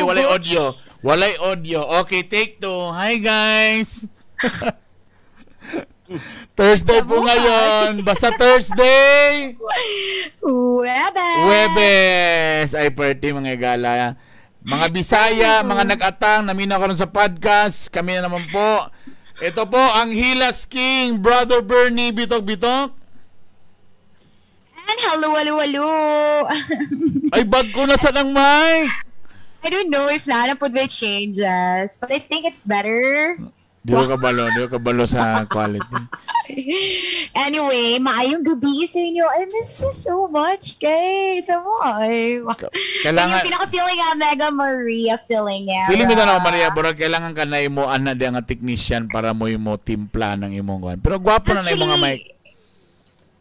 Walay audio. Walay audio. Okay, take two. Hi, guys. Thursday Sa po buhay. Ngayon. Basta Thursday. Huwebes! Huwebes! Ay, party, mga gala. Mga Bisaya, mga nag-atang, naminaw karon sa podcast. Kami na naman po. Ito po ang Hilas King, Brother Bernie Bitok Bitok. And hello, hello, hello. Ay, bago na sa ng mic. I don't know if naa na pud may changes, but I think it's better. Di ko kabalo sa quality. Anyway, maayong gabi sa inyo. I miss you so much, guys. Amoy. Kailangan, yung pinaka-feeling nga, Mega Maria feeling era. Feeling mo na ako, Maria, bro, kailangan ka na imo ana di nga technician para mo imo timpla ng imong kuan. Pero gwapo na na imong nga mic.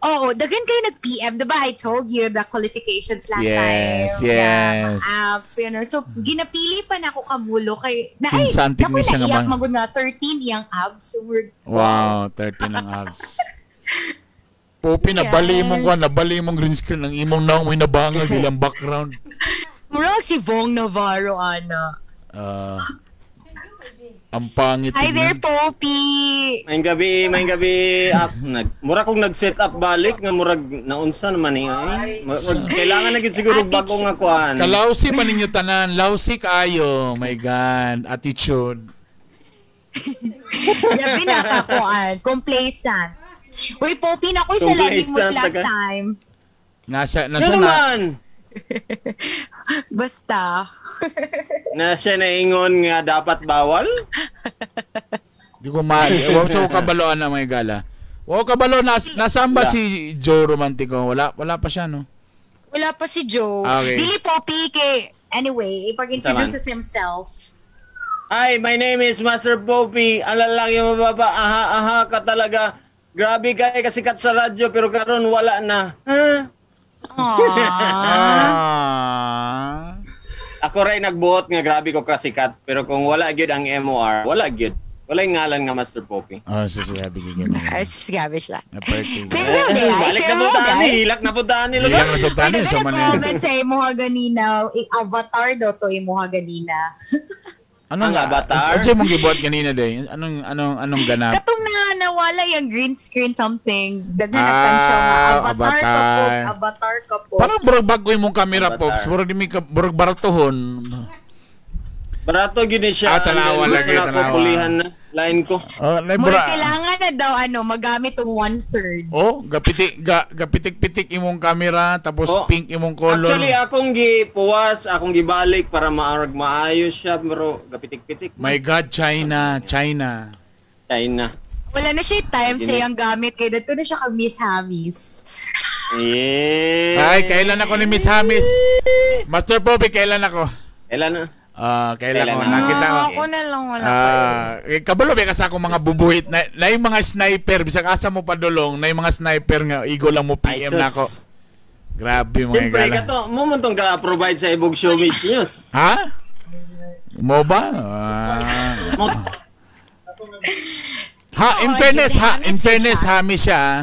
Oo, daghan kayo nag-PM, diba? I told you the qualifications last time. Yes. Yeah, abs. So, ginapili pa na ako kamulo kay na, ay, Kinsa ang naku, technician nga naiyak ba? Magud na 13 iyang abs. So, we're, Wow, 13 ang abs. Popi, nabali imong kuan, nabali imong green screen ang imong naong mo nabangag ilang background. Murag si Vhong Navarro, ana. Ah, ang pangit Hi there, tignan. Poppy! Maayong gabi, maayong gabi. Ah, mura kong nag-set up balik nga murag naunsa naman eh. Ay. Kailangan na gid siguro bago nga kuan. Kalawsi man ninyo tanan, lawsi kaayo. My God, attitude. Grabe na ka, kuan. Complacent. Uy, Poppy, nakoy sa lagi mo Complacent, last taga. time. Nasa Ano nasa na naman? Basta. Na siya naingon nga dapat bawal? Di ko ma wa so kabaloan na mga gala. Wa kabalo nasaan ba Wala. si Joe Romantico? Wala wala pa siya, no. Wala pa si Joe. Ah, okay. Dili Poppy kay anyway, ipag-introduce himself. Hi, my name is Master Poppy. Ang lalaki mababa. Aha, aha ka talaga. Grabe kay kasikat sa radyo pero karon wala na. Huh? Aww. Ah. Ako ray nagbuot nga grabe ko kasikat pero kung wala gyud ang MOR, wala gyud. Wala yung ngalan nga Master Poppy. Oh, so sabi ko ganun. Ay, grabe siya. Na party. Farewell day, ay. Balik na po Farewell tani, day. hilak na po tani. Hilak na sa Ay, tani sa nagana Manila. comment sa imuha ganina. Avatar daw to imuha ganina. Anong Ang avatar? Ano mong gibuhat ganina day? Anong anong anong ganap? Katong na nawala yung green screen something. Daghan Ah, nagtansyaw nga avatar ka, avatar. Pops, avatar ka, Pops. Parang burog bago imong camera, Avatar. Pops. Burog di mi ka burog baratohon. Barato gyud ni siya. Ah, tanawa Gusto lagi, na ako tanawa. pulihan na line ko. Oh, lai Murag bura. kailangan na daw ano magamit tong one-third. Oh, gapiti ga, gapitik-pitik imong camera tapos Oh. pink imong color. Actually, akong gipuwas, akong gibalik para maarag maayos siya pero gapitik-pitik. My God, China, China. China. Wala na siya time sa iyang gamit kay dito na siya kag Miss Hamis. Yeah. Ay, kailan ako ni Miss Hamis? Master Poppy, kailan ako? Kailan na? Ah, kailan Kailan ako? na? Nakita ko. Ah, ako na lang wala. Ah, eh, kabalo ba ka sa akong mga bubuhit na, na yung mga sniper bisag asa mo padulong na yung mga sniper nga igo lang mo Ay, PM na ako. sus. Grabe mga Siyempre, gala. kato, mo man tong ka-provide sa ibog showbiz news. Ha? Mo ba? Ah. Ha, in Oo, fairness, ha, Julie, in Hamis fairness, siya. hami siya. Ah.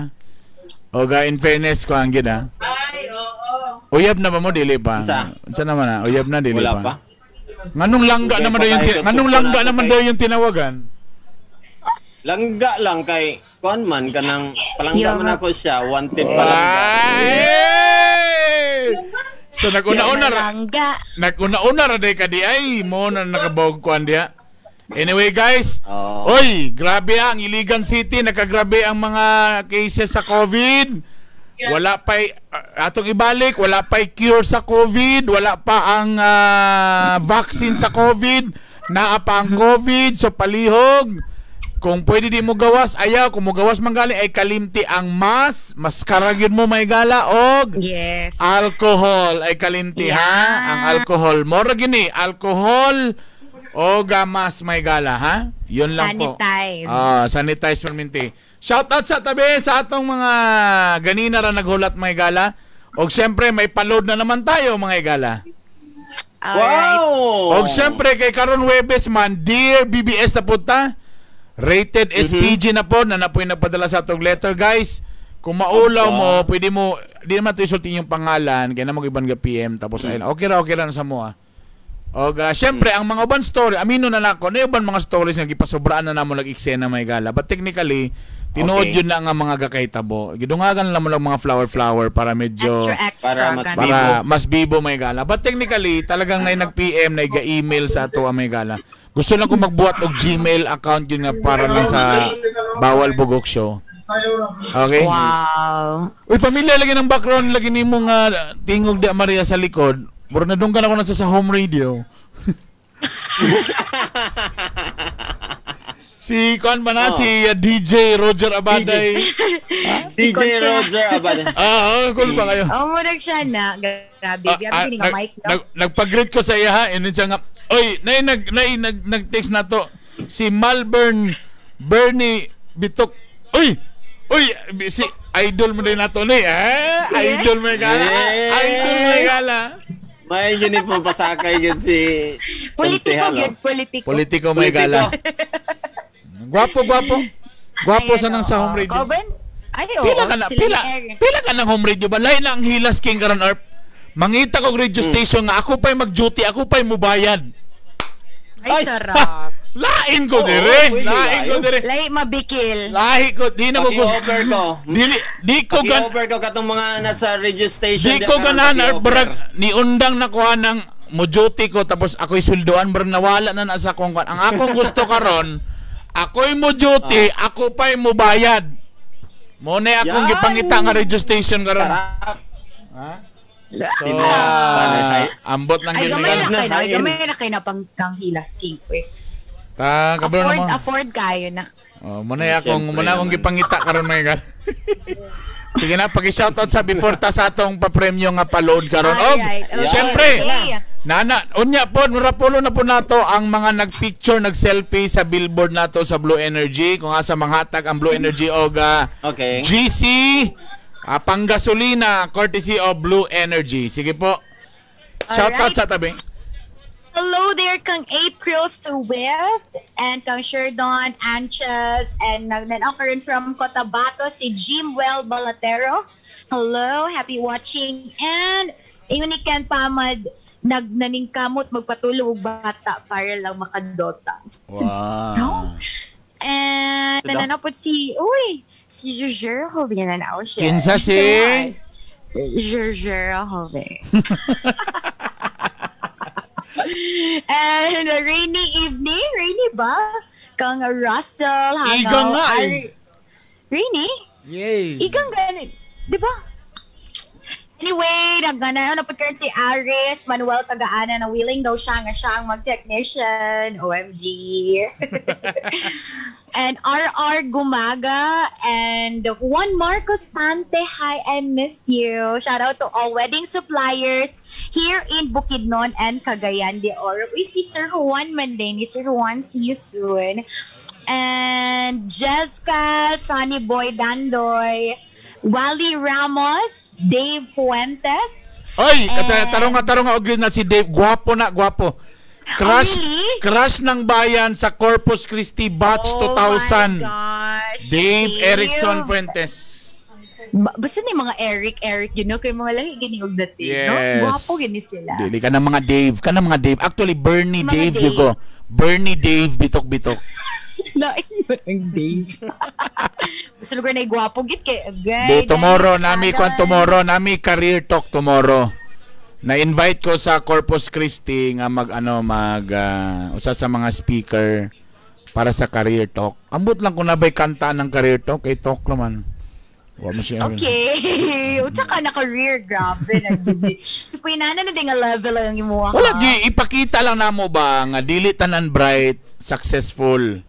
Oga, in fairness ko ang gid ah. Ay, oo. Uyab na ba mo dili pa? Unsa? Unsa naman ah? Uyab na dili Wala pa. Nganong langga Okay, naman daw yung patay ko, nganong suko langga na ako naman kay- daw yung tinawagan? Langga lang kay kuan man kanang palangga Yung- man ako siya, wanted palangga. Ay! So naguna-una ra Langga. naguna-una ra day ka di ay mo na nakabog kuan diha. Anyway guys, Oo. oy, grabe ang Iligan City, nakagrabe ang mga cases sa COVID. Wala pa atong ibalik, wala pa cure sa COVID, wala pa ang vaccine sa COVID, naa pa ang COVID, so palihog. Kung pwede di mo gawas, ayaw. Kung mo gawas man gali, ay kalimti ang mas, maskara gyud mo may gala, og alcohol ay kalimti ha. Ang alcohol. Mora gini, alcohol o gamas may gala ha. Yun lang po. Sanitize. Ah, sanitize perminti. Shout out sa tabi sa atong mga ganina ra naghulat may gala. Og siyempre may paload na naman tayo mga igala. Alright. Wow! Og siyempre kay karon Huwebes man, dear BBS na po ta. Rated SPG na po na na po yung nagpadala sa atong letter guys. Kung maulaw mo, pwede mo di naman ito isulti yung pangalan kaya na mag-ibang ga PM tapos ayun. Okay ra na sa mo ah. Og syempre ang mga uban story, amino na nako, na uban mga stories nga gipasobraan na namo nag-eksena, mga higala. But technically, tinuod yun na nga mga gakahitabo. Gidungagan lang mo lang mga flower flower para medyo Extra, extra. Para mas Ganun. Para mas bibo, mga higala. But technically, talagang na nag-PM, na email sa ato ang mga higala. Gusto lang ko magbuhat og Gmail account yun nga para lang sa Bawal Bugok Show. Okay? Wow. Uy, familiar lagi ng background lagi nimo nga tingog di Maria sa likod. Mura na dunggan ako nasa sa home radio. Si kuan ba na Oh. si DJ Roger Abaday. Si DJ Conte. Roger Abad. Ah, oh, cool ba kayo? Oh, murag siya na. Grabe. Ah, Grabe ah, ni nga mic, no? Nagpag-greet ko sa iya ha, and then siya nga, oy, nay nag nag nag-text na to si Malvern Bernie Bitok. Uy! Uy, si idol mo din nato ni. Eh, idol mo gala. Yeah. Idol mo gala. May uniform pasakay gyud si Politiko, Konsehal, oh. gyud. Politiko. Politiko may Politiko. gala. Gwapo, gwapo. Gwapo Ayan, sa nang sa oo. home radio. Coben? Ay, oo. Pila ka na, Sila pila, ni Eric. pila ka ng home radio ba? Lain na ang Hilas King karon Arp. Mangita kog radio station nga ako pa'y mag-duty, ako pa'y mubayad. Ay, Ay! sarap. Lain ko Oo, dire. pwede, Lain ko layo. dire. Lahi mabikil. Lahi ko, di na ko gusto. Paki-over ko. Dili, di ko gan Paki-over ko katong mga nasa radio station. di ko karon, ganahan Arp, paki-over. barag ni undang nakuha ng mo duty ko tapos ako'y sweldoan barag nawala na na sa akong kwan. Ang akong gusto karon, ako'y mo duty, ako pa'y mubayad. Mo na akong Yan. gipangita nga radio station karon. Sarap. Ha? So, Tinapay. ambot lang Ay, yun. gamay na na, kayo na. Ay, hain. gamay na kayo na pang kang Hilas King. Uy. Ta, kabalo Afford, na mo. afford kayo na. Oh, muna akong Siyempre muna akong naman. gipangita karon mga gal. Sige na, paki-shoutout sa before ta sa atong papremyo nga pa-load karon. Og, Alright, okay. syempre, Okay. Nana, unya po, murapulo na po nato ang mga nagpicture, nag-selfie sa billboard nato sa Blue Energy. Kung asa manghatag ang Blue Energy og Okay. GC panggasolina courtesy of Blue Energy. Sige po. Shoutout Alright. sa tabi. Hello there kang April Swift and kang Sherdon Anches and nagnanaw ka rin from Cotabato si Jimwell Balatero. Hello, happy watching and ingon ni Ken Pamad nagnaningkamot magpatulo og bata para lang makadota. Wow. And Sino? nananaw po si uy, si Jujur Joven nananaw siya. Kinsa si? Jujur Joven. And a rainy evening, rainy ba? Kang Russell, Hangaw. Igang nga eh. Rainy? Yes. Igang ganun. Di ba? Anyway, nagganayon na pagkaroon si Aris, Manuel Kagaana na willing daw siya nga siya ang mag-technician. OMG. And RR Gumaga and Juan Marcos Pante, hi, I miss you. Shout out to all wedding suppliers here in Bukidnon and Cagayan de Oro. Uy, si Sir Juan Mandeni. Sir Juan, see you soon. And Jessica, Sonny Boy Dandoy, Wally Ramos, Dave Fuentes. Oy, And- tarong nga tarong nga og na si Dave, gwapo na gwapo. Crush, Oh, really? crush ng bayan sa Corpus Christi batch Oh 2000. my gosh. Dave Erickson Fuentes. Basta ni mga Eric, Eric, kay mga lahi gini og dating, Yes. no? Gwapo gini sila. Dili ka ng mga Dave, ka ng mga Dave. Actually Bernie Mga Dave, Dave. you go. Bernie Dave bitok bitok. Lain ba ang Dave? Basta lugar na gwapo git kay Di tomorrow nami kwan tomorrow nami career talk tomorrow. Na-invite ko sa Corpus Christi nga mag ano mag usa sa mga speaker para sa career talk. Ambot lang kung nabay kanta ng career talk kay talk naman. Wa mo siya. Okay. Unsa ka na career, grabe nag-busy. So pinana na din nga level ang imuha. Wala gi ipakita lang namo ba nga dili tanan bright successful.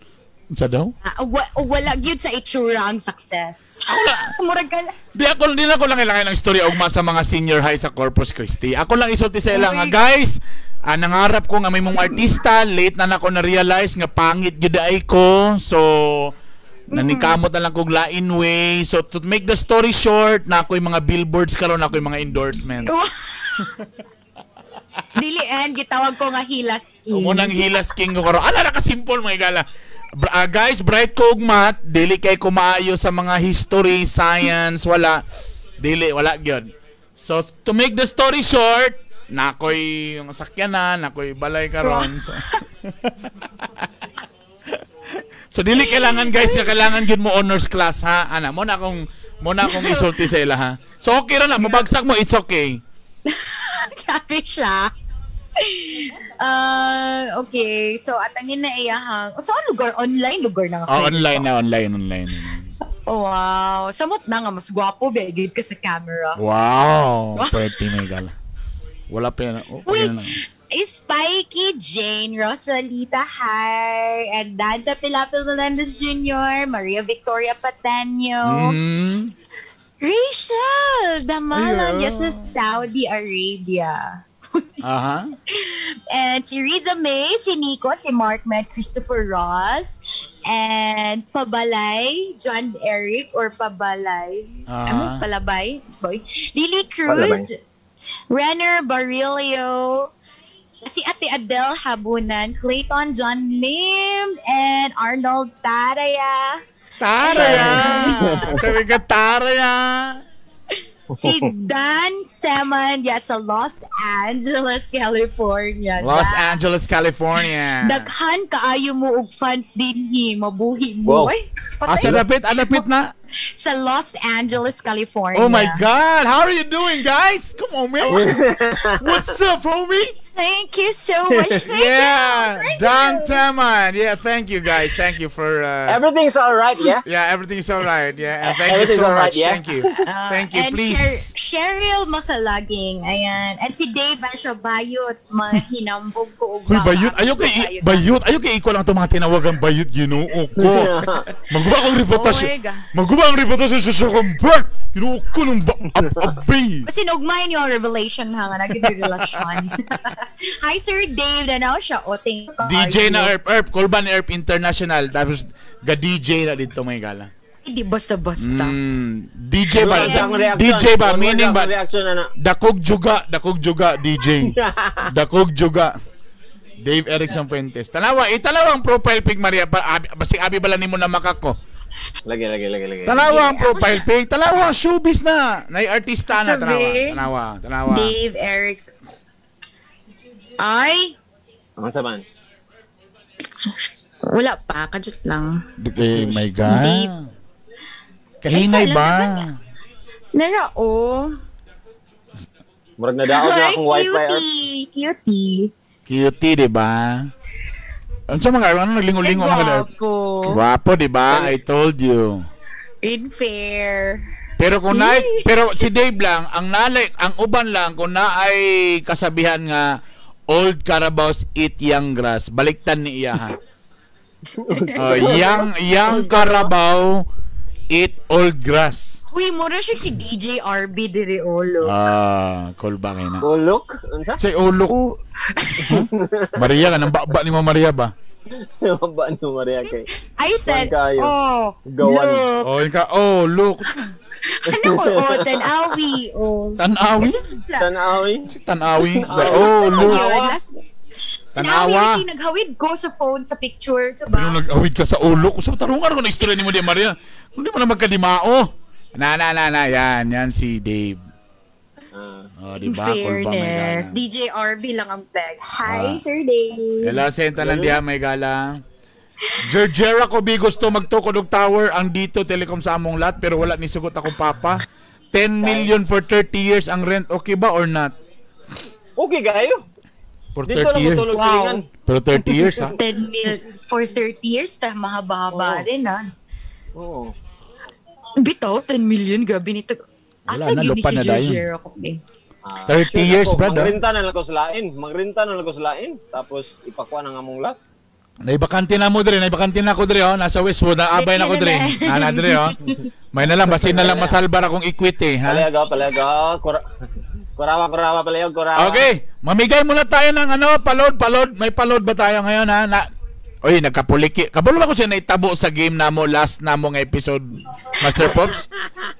Unsa daw? Ah, ug wala gyud sa itsura ang success. Wala. Murag ka lang. Di ako di na ko lang kailangan ng istorya ugma sa mga senior high sa Corpus Christi. Ako lang isulti sa ila nga Uy. guys, nangarap ko nga may mong artista, late na nako na realize nga pangit gyud ay ko. So nanikamot na lang kog lain way. So to make the story short, na ako'y mga billboards karon, ako'y mga endorsements. Dili and gitawag ko nga Hilas King. Umunang hilas king ko karon. Ala na ka simple mga igala. Guys, bright ko og math, dili kay kumaayo sa mga history, science, wala. Dili, wala gyud. So to make the story short, Nakoy yung sakyanan, nakoy balay karon. So, so dili kailangan, guys, nga kailangan gyud mo honors class, ha. Ana, mo na akong isulti sa ila, ha. So okay ra na mabagsak mo, it's okay. Grabe siya. Okay. So, atangin na iyahang. Saan lugar? Online lugar na nga. Oh, online na, online, online. Oh, wow. Samot na nga, mas gwapo, ba? Gid ka sa camera. Wow, pwede may gala. Wala pa yan. Oh, Wait. okay na lang. Spiky Jane Rosalita, hi. And Danta Pilapil Melendez Jr., Maria Victoria Patenio, Rachel Damalan, Ayun. yes, sa Saudi Arabia. And si Riza May, si Nico, si Mark Med, Christopher Ross, and Pabalay, John Eric, or Pabalay. Ano? Palabay? Boy. Lily Cruz, Renner Barillo, si Ate Adele Habunan, Clayton John Lim, and Arnold Taraya. Taraya! Sabi ka, taraya! Si Dan Seman, yeah, sa Los Angeles, California. Los Dan. Angeles, California. Daghan kaayo mo og fans dinhi, mabuhi mo. Wow. Ay, patay. Asa lapit? Ah, lapit na? Sa Los Angeles, California. Oh my God! How are you doing, guys? Come on, man. What's up, homie? Thank you so much. Thank Yeah, you. Thank Don you. Taman. Yeah, thank you, guys. Thank you for. Everything's all right, yeah? Yeah, everything's all right. Yeah, and thank you Everything's so all right, much. yeah? Thank you. Thank you. And Please. Cheryl Makalaging. Ayan. And si Dave, ano siya, bayot. Mahinambog ko. og Huy, baka. bayot. Ayaw kay bayot. Ayaw kay ikaw lang itong mga tinawagang bayot. Ginoo ko. Maguba akong reputasyon. Oh my God. Maguba ang reputasyon sa Zuckerberg. Ginoo ko nung ba ab abay. Kasi ugmay niyo ang revelation ha, nga naging relasyon. Hi, Sir Dave. Nanaw siya. O, thank you. DJ na Erp Erp. Kulban Erp International. Tapos ga DJ na dito may gala. Hindi basta-basta. DJ ba? One word ang reaction. DJ ba? One word Meaning ang ba? reaction, ana. Dakog juga, DJ. Dakog juga. Dave Erickson Fuentes. Tanawa, itanawa ang profile pic, Maria. Pa, abi, basi abi bala nimo na makako. Lagi, lagi, lagi, lagi. Tanawa ang profile pic. Tanawa ang showbiz na. Nay artista na. Tanawa, Sabi. tanawa, tanawa. Dave Erickson. Ay, Ang saman. wala pa. Kajut lang. Eh, my God. Dave. Kahinay Ay, ba? sala Nara, oh. Murag na daog na Ay, akong wifi. Erp. cutie. Cutie. Cutie, di ba? Ano sa mga, ano naglingo-lingo Ay, mga Erp? gwapo. Gwapo, di ba? I told you. In fair. Pero kung na, pero si Dave lang, ang nalay, ang uban lang kung naay kasabihan nga old carabaos eat young grass, baliktan ni iya ha. Oh, young carabao eat old grass. Uy, mura siya si DJ RB Diriolo. Ah, call ba kayo na? Ulok? Unsa? Say ulok. Oh, Maria ka nang ba ni Ma'am Maria ba? Ba no Maria kay. I said, Juan kayo. oh, Gawan. look. Oh, yun ka. Oh, look. Ano ko, oh, tanawi, oh. Tanawi. It's just, Tanawi. Tanawi. Oh, look. yun, last, Tanawa. Tanawi, naghawid ko sa phone, sa picture, Pero diba? nag-awid ka sa ulo ko. Sa tarungan ko na istorya ni mo di Maria. Kung di mo na magkadimao. Na, na, na, na. Yan, yan si Dave. Ah. Oh, In di ba? Kulba may fairness, gala. DJ RB lang ang peg. Hi, Ah. Sir Dave. Hello, senta lang diha may gala. Georgera Kobe gusto magtukod og tower ang dito telecom sa among lot pero wala ni sugot akong papa. 10 million for 30 years ang rent. Okay ba or not? Okay kayo. For Dito 30 na years. mo tulog Wow. silingan. Pero 30 years ha. 10 mil for 30 years, ta mahaba-haba Oo. rin, ah. Oo. Bitaw, 10 million, grabe nito. Wala Asa na, gyud ni lupa si na dayon. Georgera Kobe? Ah, 30 sure years, ako, brother. Magrenta na lang ko sa lain. Magrenta na lang ko sa lain. Tapos ipakuha ng among lot. Naibakante na mo dre, naibakante na ako dre oh, nasa Westwood, naabay na ako dre. Ana dre oh. May na lang basin na lang masalbar akong equity ha. Palayaga, palayaga. Kurawa, kurawa, palayag, kurawa. Okay, mamigay muna tayo ng ano, palod, palod. May palod ba tayo ngayon ha? Na Oy, nagkapuliki. Kabalo ba ko siya naitabo sa game namo last namo nga episode, Master Pops?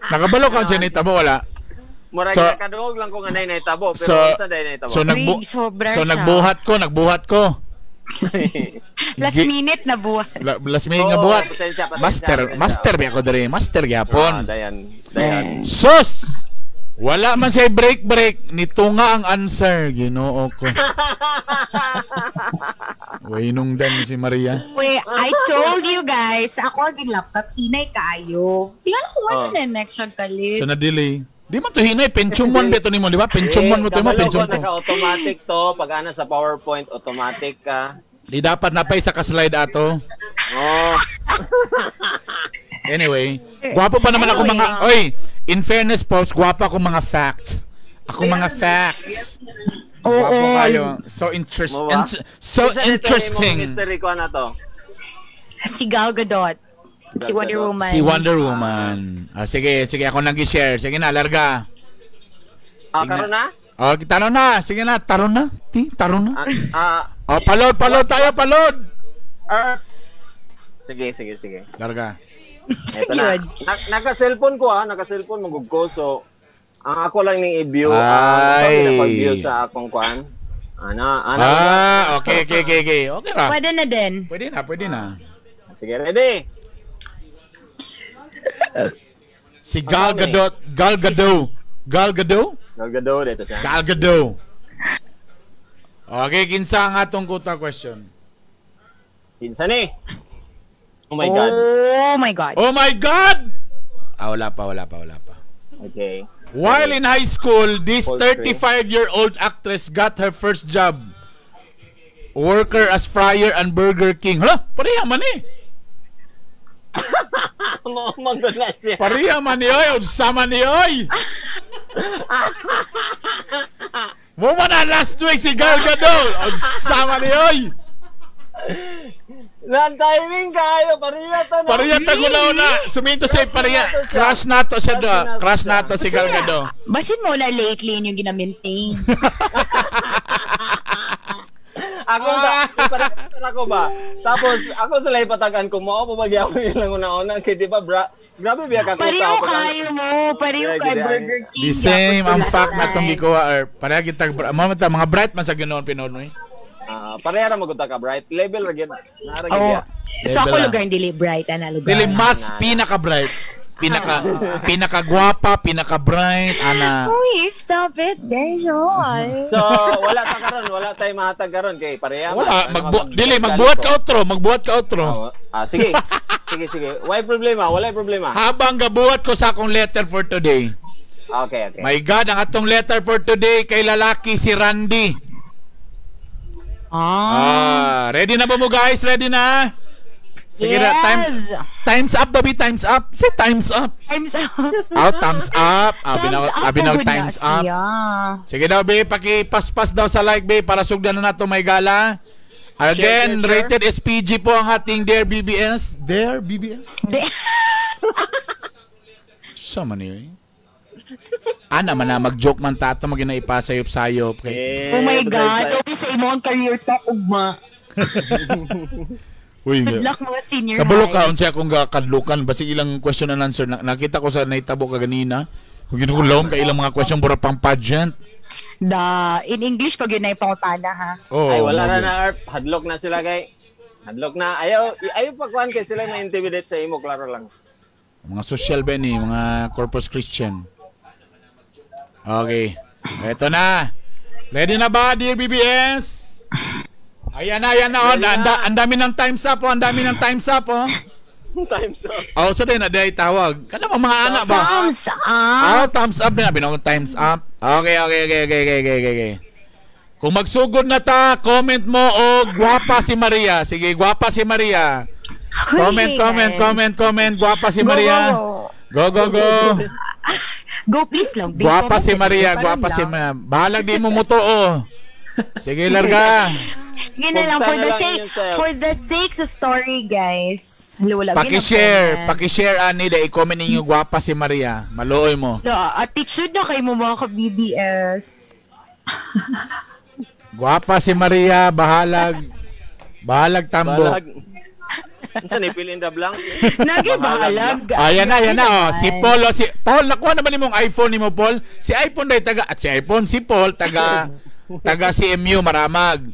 Nakabalo ka siya naitabo wala? Murag So- nakaduog lang ko nga nay naitabo, pero So, unsa day naitabo. so Uy, sobra so siya. nagbuhat ko. Last minute na buwan. Last minute nga Oo, buhat. pasensya, pasensya, Master, pasensya. master ba ako dre, master Ah, gyapon. dayan, dayan. Sus! Wala man siya break break, nito nga ang answer, Ginoo ko. Way nungdan si Maria. Wait, I told you guys, ako ang laptop, hinay kayo. Tingnan ko ano na next siya kalit. So na delay. Di man to hinay, Pentium 1 beto nimo, di ba? Pentium 1 mo to mo, Eh, kabalo Pentium ko, 2. naka-automatic to. Pag ana sa PowerPoint, automatic ka. Di dapat na pa isa ka slide ato. Oh. Anyway, gwapo pa naman ako mga, oy, in fairness post, gwapo ako mga fact. Ako mga facts. Oo. Gwapo kayo. So interest, Mo ba? so Kinsa nito interesting. imong mystery ko na to. Si Gal Gadot. Si Gal Wonder Gadot. Woman. Si Wonder Woman. Ah, sige, sige, ako nang i-share. Sige na, larga. Ah, karon na? Oh, taron na. Sige na, taron na. Ti, taron na. Ah, ah, Oh, palod, palod tayo, palod. Earth. Sige, sige, sige. Larga. Ito na. Yun. Naka-cellphone ko ah, naka-cellphone magug ko. So, ang ako lang ning i-view, Ay. ang pag-view sa akong kuan. Ana, ana. Ah, okay. Okay ra. Pwede na din. Pwede na, pwede na. Sige, ready. Si Gal Gadot, Gal Gadot. Gal Gadot? Gal Gadot dito siya. Gal Gadot. Okay, kinsa ang atong kuta question? Kinsa ni? Oh my God. Oh my God. Oh my God! Ah, wala pa, wala pa, wala pa. Okay. While in high school, this Full screen. 35-year-old actress got her first job. Worker as fryer and Burger King. Hala, pareha man eh. Mo magod na siya. Pareha man ni oy, unsa man ni oy. Mo man na last week si Gal Gadot. Unsa man ni oy. Nan timing kayo, pareha ta no. Pareha tagulaw na. Suminto siya pareha. Crush na to siya do. Crush na to si Gal Gadot. Basin mo na lately yung gina-maintain. Ako sa parang ako ba. Tapos ako sa ipatagan ko mo pa ba gyapon ilang una-una kay di ba bra, grabe biya ka Pareho kayo mo. Pareho Yeah, kay gid, Burger King. The same Gyapon ang to fact last na tong time. gikuha or pareha kitag mga ta- mga bright man sa ginoon Pinoy. Ah, pareha ra magud ta ka bright level ra gyud. Naa ra gyud Oh. ya. So ako Level, ah. lugar dili bright ana lugar. Dili mas pinaka bright. Pinaka pinaka gwapa, pinaka bright ana. Uy, stop it, Dejon. So wala ta karon, wala tay mahatag karon kay pareha. man. Wala Ano, dili magbuhat ka otro, magbuhat ka otro. Oh, ah, sige. Sige, sige. Why problema? Wala problema. Habang gabuhat ko sa akong letter for today. Okay, okay. My God, ang atong letter for today kay lalaki si Randy. Ah. Ah, ready na ba mo guys? Ready na? Sige na, Yes. time's up, baby, time's up. Say time's up. Time's up. Out, thumbs up. Abi Thumbs na, up abi na, pagod na time's up. siya. Sige daw, be, pakipaspas daw sa like, be, para sugdan na nato may gala. Again, Share, share, share. rated SPG po ang ating Dare BBS. Dare BBS? Sa man yun. Ana man na, mag-joke man tato, magina ipasayop-sayop. Kay, Eh, Oh my God. bye-bye. Okay sa imong career talk ugma. Uy, Good luck mga senior Kabalo high. ka, unsa akong kadlukan, basi ilang question and answer. Nakita ko sa naitabo ka ganina. Kung ko lawom ka ilang mga question, pura pang pageant. Da, in English pag yun ay pangutana ha. Oh, Ay, wala na mo na, Erp. Hadlock na sila, kay. Hadlock na. Ayaw, ayaw pa kuhan kay sila ma-intimidate sa imo, klaro lang. Mga social ba ni, mga Corpus Christian. Okay. Eto na. Ready na ba, dear BBS? Ayan na, ayan na. Oh. Ready na. Ang dami ng time's up, oh. Ang dami ng time's up, oh. Time's up. Oh, so din, aday tawag. Kada mga anak ba? Thumbs up. Ah, thumbs up na. Binawag times up. Okay. Kung magsugod na ta, comment mo o gwapa si Maria. Sige, gwapa si Maria. Comment, Uy, comment, guys. comment, comment. Gwapa si Go, Maria. go, go. Go, go, go. Go please lang. Babe. Gwapa Comment si sa Maria, parang gwapa si lang. Maria. Bahalag di mo mutuo. Sige, larga. Sige na lang for Buksan the na lang sake yun sa'yo. for the sake sa story, guys. Lola, Paki-share, paki-share ani da i-comment ninyo gwapa si Maria. Maluoy mo. No, attitude na kayo mo mga ka-BBS. Gwapa si Maria, bahalag. Bahalag tambo. Balag. Unsa ni fill in the blank? Nagi bahalag. Ayan na, ayan na. Oh. Si Naman. Paul, oh, si Paul, nakuha na ba nimong iPhone nimo, Paul? Si iPhone day taga at si iPhone si Paul taga taga CMU Maramag.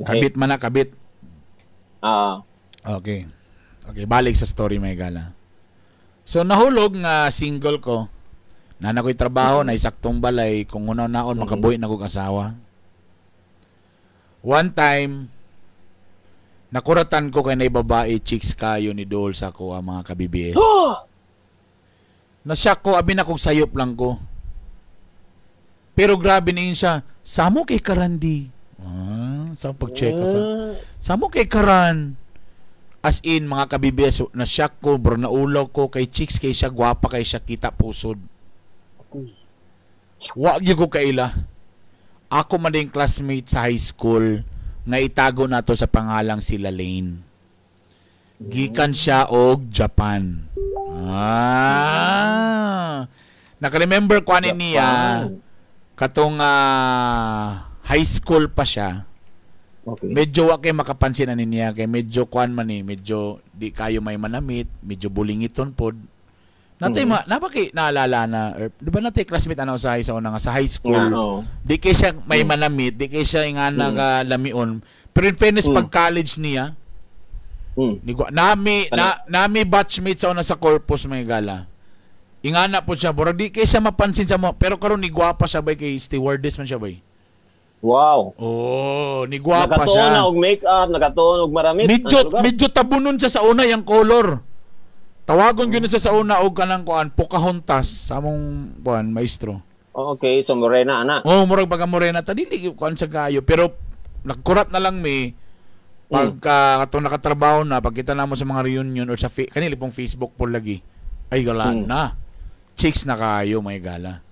Kabit man na, kabit. Ah. Okay. Okay, balik sa story, mga higala. So nahulog nga single ko. Nana ko'y trabaho, na isaktong balay, kung unaw-naon, makabuhi na kog asawa. One time, nakuratan ko kay na babae, chicks kayo ni Dol sa ko ang mga ka-BBS. Nasyak ko, abi na kog sayop lang ko. Pero grabe niyon siya, samo kay Karandi. Ah, sa pag-check ka sa. Samo kay Karan. As in, mga ka-BBS, nasyak ko, bro, naulaw ko kay chicks kay siya, gwapa kay siya, kita pusod. Wa gyud ko kaila. Ako man din classmate sa high school nga itago nato sa pangalang sila Lane. Gikan siya og Japan. Ah. Naka-remember ko ani niya katong high school pa siya. Okay. Medyo wa kay makapansin ani niya kay medyo kuan man ni, medyo di kayo may manamit, medyo bulingiton pod. Natay ma napa kay naalala na er, di ba natay classmate ano sa sa una nga sa high school? Nga, oo. Di kay siya may manamit, di kay siya nga nagalamion. Pero in fairness, pag college niya, ni nami na, nami batchmate sa una sa corpus, mga gala. Ingana po siya, burag di kay siya mapansin sa mo, pero karon ni gwapa siya bay kay stewardess man siya bay. Wow. Oh, ni gwapa Nakatuon siya. Na og makeup, nakatuon og maramit. Medyo Ang lugar. medyo tabunon siya sa una yang color. Tawagon gyud siya sa una og kanang kuan Pocahontas sa among kuan maestro. Oh, okay, so morena ana. Oh, murag baga morena ta dili kuan sa kayo pero nagkurat na lang mi pagka katong nakatrabaho na pagkita namo sa mga reunion or sa kanili pong Facebook po lagi. Ay gala na. Chicks na kayo may gala.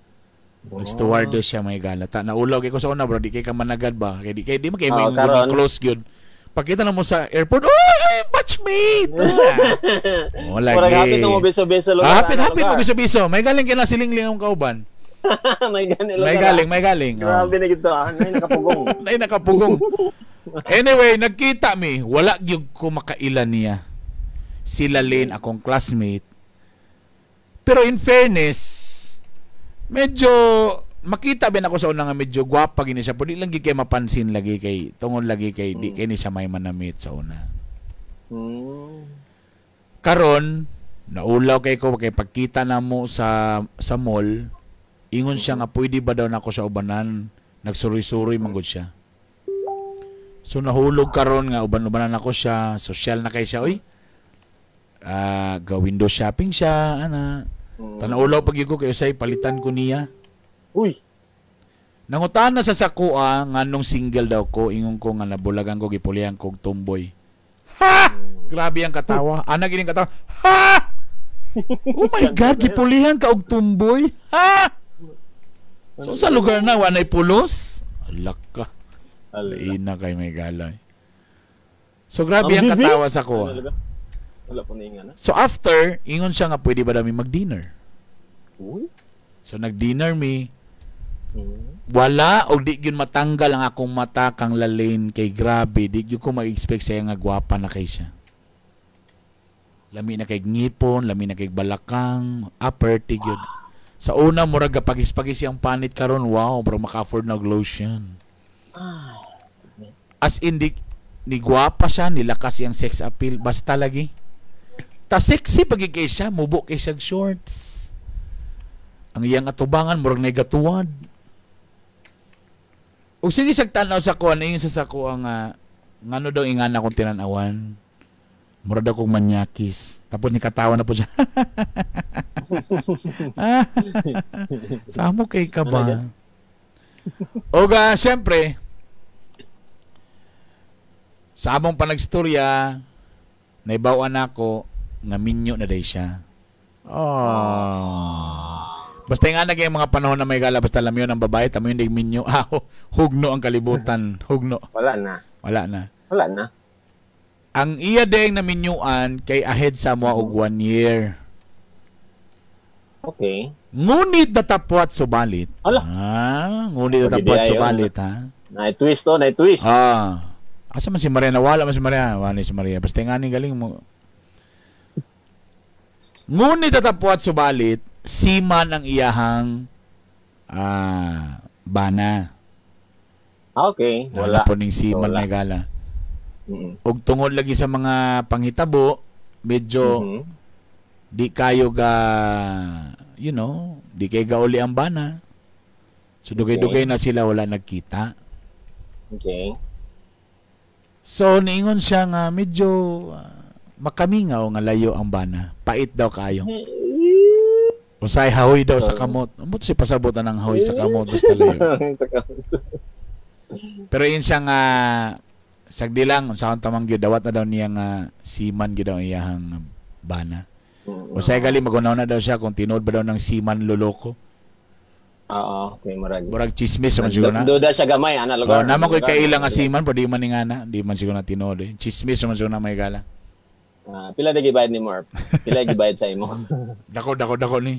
Nag-stewardess siya may gala. Ta naulaw kay ko sa una bro, di kay ka managad ba? Kay di man kay may Oh, karon. close gyud. Pagkita na mo sa airport, oy, ay, batchmate. Oh, lagi. Murag hapit mo beso-beso lugar. Ah, hapit, ana, hapit mo lugar. biso-biso. May galing kina silingling ang kauban. May gani lugar. May galing, may galing. Oh. Grabe na gito ah. Nay nakapugong. Ay, nakapugong. Anyway, nagkita mi. Wala gyud ko makaila niya. Sila Lane, akong classmate. Pero in fairness, medyo makita bin ako sa una nga medyo gwapa gini siya. Pero di lang gyud kay mapansin lagi kay tungod lagi kay di kay ni siya may manamit sa una. Karon, naulaw kay ko kay pagkita na mo sa mall, ingon siya nga pwede ba daw nako sa ubanan, nagsuroy-suroy manggod siya. So nahulog karon nga uban-ubanan ako siya, social na kay siya oy. Ga window shopping siya ana. Tanaulaw pag ko kay usay palitan ko niya. Uy, Nangutan na sa sakoa nga nung single daw ko, ingon ko nga nabulagan ko gipulihan ko og tomboy. Ha! Grabe ang katawa. Ana gining katawa. Ha! Oh my God, gipulihan ka og tomboy. Ha! So sa lugar na wanay pulos. Alak ka. Ala. Laina kay may galay. So grabe ang Ang bibi. katawa sa ko. Ano, lugar? Wala po na na. So after, ingon siya nga pwede ba dami mag-dinner. Uy. So nag-dinner mi. Wala og di gyud matanggal ang akong mata kang Lalaine kay grabe di gyud ko mag-expect siya nga gwapa na kay siya. Lami na kay ngipon, lami na kay balakang, upper ti gyud. Sa una murag gapagis-pagis siyang panit karon, wow, bro maka-afford na og lotion. As in di, ni gwapa siya, nilakas siyang sex appeal, basta lagi. Ta sexy pag kay siya, mubo kay siya og shorts. Ang iyang atubangan murag nagatuwad. Ug sige siyag tan-aw sa kuan, ingon sa sako ang ngano daw ingana akong tinan-awan. Murag daw kong manyakis. Tapos ni katawa na po siya. Samo kay ka ba? Oga, syempre, sa among panagstorya, naibawan ako nga minyo na day siya. Oh. Basta nga naging mga panahon na may gala, basta lamyon ang babae, tamo yun minyo. Ah, hugno ang kalibutan. Hugno. Wala na. Wala na. Wala na. Ang iya ding na minyuan kay ahead sa mo og 1 year. Okay. Ngunit datapwat subalit. Ala. Ah, ngunit datapwat subalit ha. Na-twist to, na-twist. Ah. Asa man si Maria? Nawala man si Maria. Wala si Maria. Basta nga ni galing mo. Ngunit datapwat subalit, siman ang iyahang bana. Okay, Wala wala. po ning seaman Wala. may gala. Og tungod lagi sa mga panghitabo, medyo di kayo ga di kay gauli ang bana. So dugay-dugay na sila wala nagkita. So niingon siya nga medyo makamingaw nga layo ang bana. Pait daw kaayo. Usay hahoy daw sa kamot. Ambot si pasabotan ang hahoy sa kamot basta layo. Sa kamot. Pero yun siya nga sagdi lang unsaon tamang gyud dawat na daw niya nga seaman gyud daw iyahang bana. Usay gali magunaw na daw siya kung tinuod ba daw ng seaman loloko. Oo, okay, murag. Murag chismis man siguro na. Duda siya gamay, ana Oh, lugar. naman ko'y Lugar. kaila nga seaman, pero di man ni nga na, di man siguro na tinuod eh. Chismis man siguro na may gala. Ah, pila na gibayad ni Morp? Pila gibayad sa imo? Dako dako dako ni.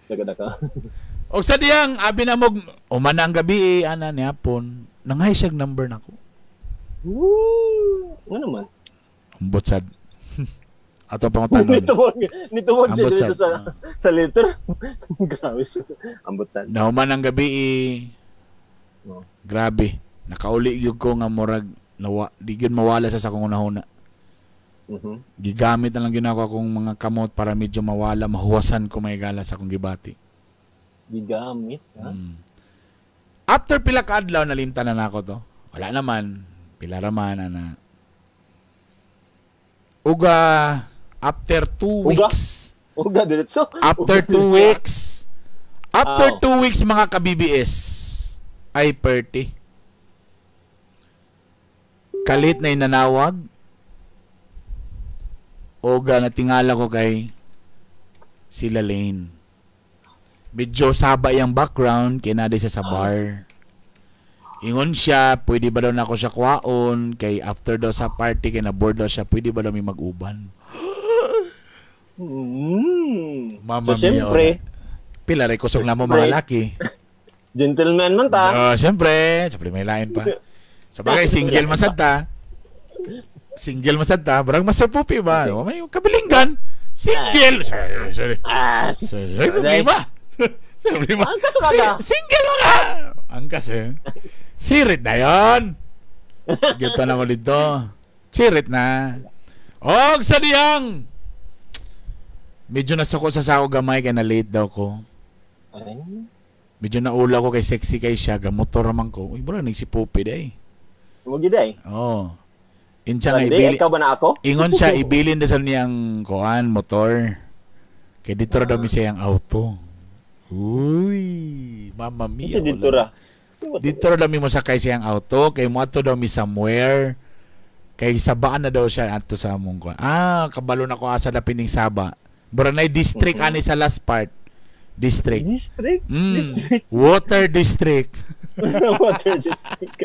Dako dako. Og sa diyang abi na mog umana ang gabi eh, ana ni hapon, nangay siyag number nako. Woo! Ano man? Ambot sad. Ato pangutanon. Nituwag siya Ambot dito sad. sa sa letter. Grabe siya. Ambot sad. Nahuman ang gabi eh. Oh. Grabe. Nakauli gyud ko nga murag nawa, di gyud mawala sa akong unahuna. Gigamit na lang gyud ako akong mga kamot para medyo mawala, mahuwasan ko may gala sa akong gibati. Gigamit, ha? After pila ka adlaw nalimtan na nako to. Wala naman, pila ra man ana. Uga after 2 Uga? weeks. Uga diretso. After Uga, 2 weeks. After Aw. 2 weeks mga ka-BBS ay 30. Kalit na inanawag. Oga natingala ko kay sila Lane. Medyo saba yung background kay naday siya sa bar. Ingon siya, pwede ba daw na ako siya kwaon kay after daw sa party kay na board daw siya, pwede ba daw may mag-uban? Mamma So mia, siyempre, Pila rin kusog na mo mga Siyempre. laki. gentleman man ta. Oh, siyempre, siyempre may lain pa. Sa bagay, single man sad ta. Single man sad ta. Barang masapupi ba? Oh, may kabilinggan. Single. Sorry, sorry. Ah, Sorry, problema. Problema. Angkas ka ka. Single mo ka. Angkas eh. Sirit na yon. Gito na mo dito. Sirit na. Og sa diyang. Medyo nasuko sa sako gamay kay na late daw ko. Ay, Medyo naula ko kay sexy kay siya, gamotor raman ko. Uy, bro, nagsipupi day. mo gid ay. Oh. Insa nga Sunday, ibili. ikaw ba na ako? Ingon siya ibilin na sa niyang kuan motor. Kay dito ra daw mi siya ang auto. Uy, mamma mia. Isa dito wala. ra. Dito ra daw mi mosakay siyang auto kay moadto daw mi somewhere. Kay sabaan na daw siya adto sa among kuan. Ah, kabalo na ko asa dapit ning Saba. Buranay district ani sa last part. District. District? District. Water district. Water district.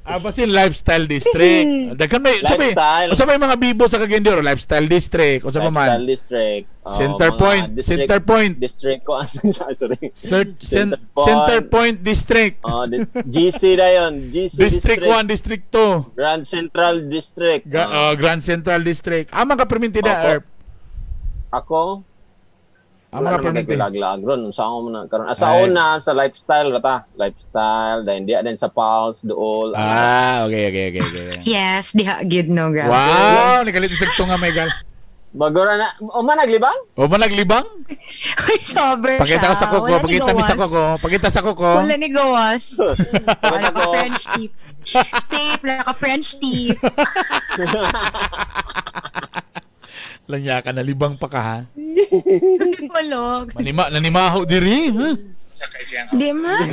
Ah, basin lifestyle district. Daghan may sabi, Lifestyle. usa may mga bibo sa Cagayan de Oro, lifestyle district. Usa pa man. Lifestyle district. Oh, Center mga Point, district- Center Point. District ko. Sorry. Center Center Point. Center Point District. Oh, GC na yun. GC District 1, District 2. Grand Central District. Oh. Grand Central District. Ah, mga perminti na, Opo. Erp. Ako, Ah, mga perminti. Lag-lag ron. Sa ako na karon. Sa Ay. una sa lifestyle ra ta. Lifestyle then diya din sa Pulse dool. Ah, okay. Yes, diha gid no, grabe. Wow, nikalit sa tunga may gal. Bagora na o man naglibang? O ba naglibang? Uy, sober Pakita ko siya. sa kuko, Wala ni pakita mi sa gawas. kuko, pakita sa kuko. Wala ni gawas. Pakita Wala ko. ka French teeth. Safe, wala ka French teeth. Langya ka, nalibang pa ka ha. Walog. Manima, nanimaho diri. Huh? Di man.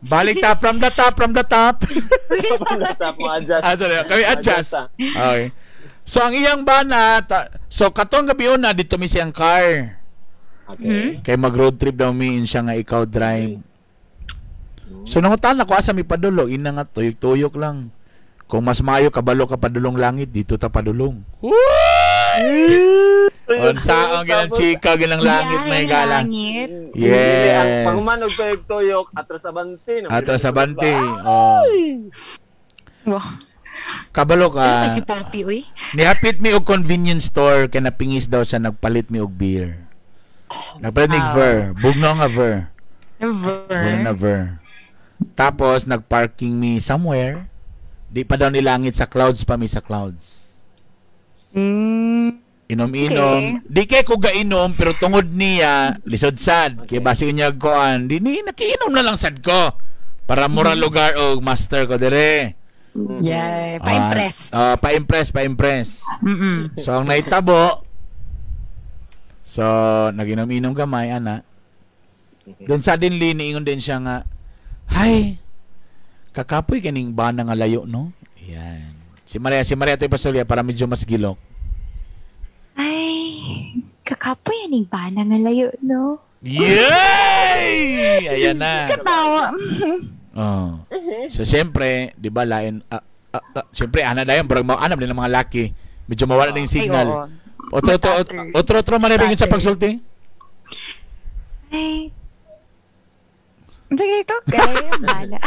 Balik ta from the top, from the top. Tap mo adjust. Ah, sorry. Kami adjust. ah. Okay. So ang iyang bana, so katong gabi una dito mi siyang car. Okay. Kay mag road trip daw mi in siya nga ikaw drive. So nangutan ako asa mi padulong, ina nga tuyok-tuyok lang. Kung mas maayo kabalo ka padulong langit, dito ta padulong. Unsaon ginang chika ginang langit may Biyaheng gala. langit. Yes. Ang panghuman og tuyok-tuyok atras abante. Atras abante. Oh. Wow. Kabalo Ano ka. kay si Pompey, uy? Nihapit mi og convenience store kay napingis daw siya nagpalit mi og beer. Nagpalit mi og Ah. ver, bugnaw nga ver. Never. Wala na ver. Tapos nagparking mi somewhere. Di pa daw nilangit, sa clouds pa mi, sa clouds. Inom-inom. Okay. Di kay ko gainom pero tungod niya lisod sad kay basi niya kuan. Di ni nakiinom na lang sad ko. Para mura lugar og master ko dire. Yeah, pa-impress. Ah, pa-impress, pa-impress. So ang naitabo, so naginom-inom gamay ana. Then suddenly niingon din siya nga, "Hay, kakapoy kaning bana nga layo, no?" Yan. Si Maria ito ipasulya para medyo mas gilok. Ay, kakapoy aning bana nga layo, no? Yay! Ayan na. Katawa. Oh. So siyempre, 'di ba lain siyempre ana dayon barang mao anam din ang mga laki. Medyo mawala na yung signal. Ay, oo. Otro otro otro otro man sa pagsulti. Ay. Sige, ito okay. Ang bana.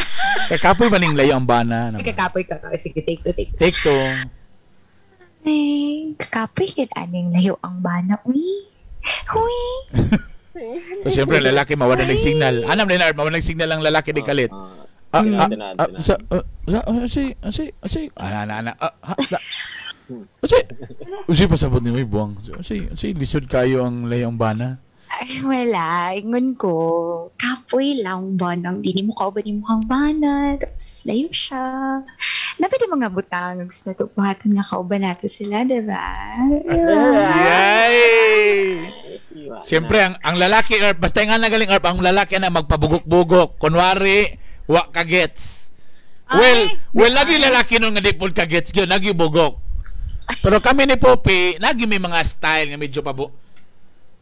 Kakapoy man ning layo ang bana. Ano ba? Kakapoy ka. Sige, take two, take two. Take two. Ay, kakapoy yun aning layo ang bana. Uy. Uy. So siyempre lalaki mawala ng signal. Anam din mawala ng signal ang lalaki di kalit. Sa si si si ana ana ana ha si si pasabot ni may buwang. Si lisod kayo ang layo ang bana. Ay, wala. Ingon ko, kapoy lang ba nang di mo kauban ni mukhang bana. Tapos layo siya. Napit yung mga butang. Gusto na ito buhatan nga kauban nato sila, diba? Yay! Siyempre, ang lalaki, Erp, basta nga nagaling, Erp, ang lalaki na magpabugok-bugok. Kunwari, wa ka gets. Well, Ay, well, lagi lalaki nun nga di po ka gets yun, lagi bugok. Pero kami ni Poppy, lagi may mga style nga medyo pabu...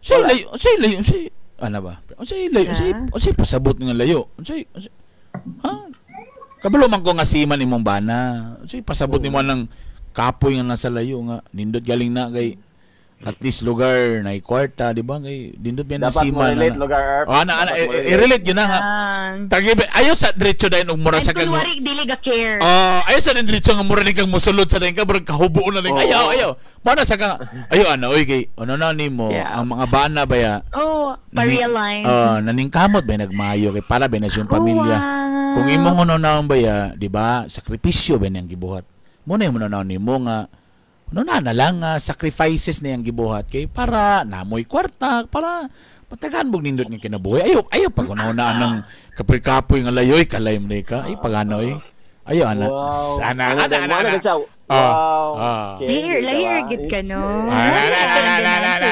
Say layo, say layo, say... Ano ba? Say layo, say pasabot nga layo. Say, ha? Kabalo man ko nga siman imong bana. Say pasabot nimo ng kapoy nga nasa layo nga. Nindot galing na kay at least lugar na kwarta, di ba? Kay nindot biyan na Dapat mo siman. relate lugar, Erp. Oh, ana, ana, i-relate yun na nga. Tagi, ayo sa diretso dahil og mura sa kag. Kunwari, dili ga care. Oh, ayo sa diretso nga mura ni kang musulod sa dahil ka, murag kahubo na rin. Ayaw, ayaw. Muna sa kang, ayo ana, oy kay, ano na nimo, ang mga bana ba ya? Oh, pa-realize. Oh, naningkamot ba nagmayo kay para ba na siyang pamilya. Oh, wow. Kung imong ano na ba ya, di ba? Sakripisyo ba niyang gibuhat. Muna yung ano nimo nga ano na lang sacrifices na yang gibuhat kay para namoy kwarta para patagaan mo nindot nga kinabuhi. Ayo ayo pag una ng kapoy-kapoy nga layoy kalay mo ka. Ay paganoy. Ayo ana. Wow. Ana ana ana. ana. Wow. Layer layer gid ka no. Ana.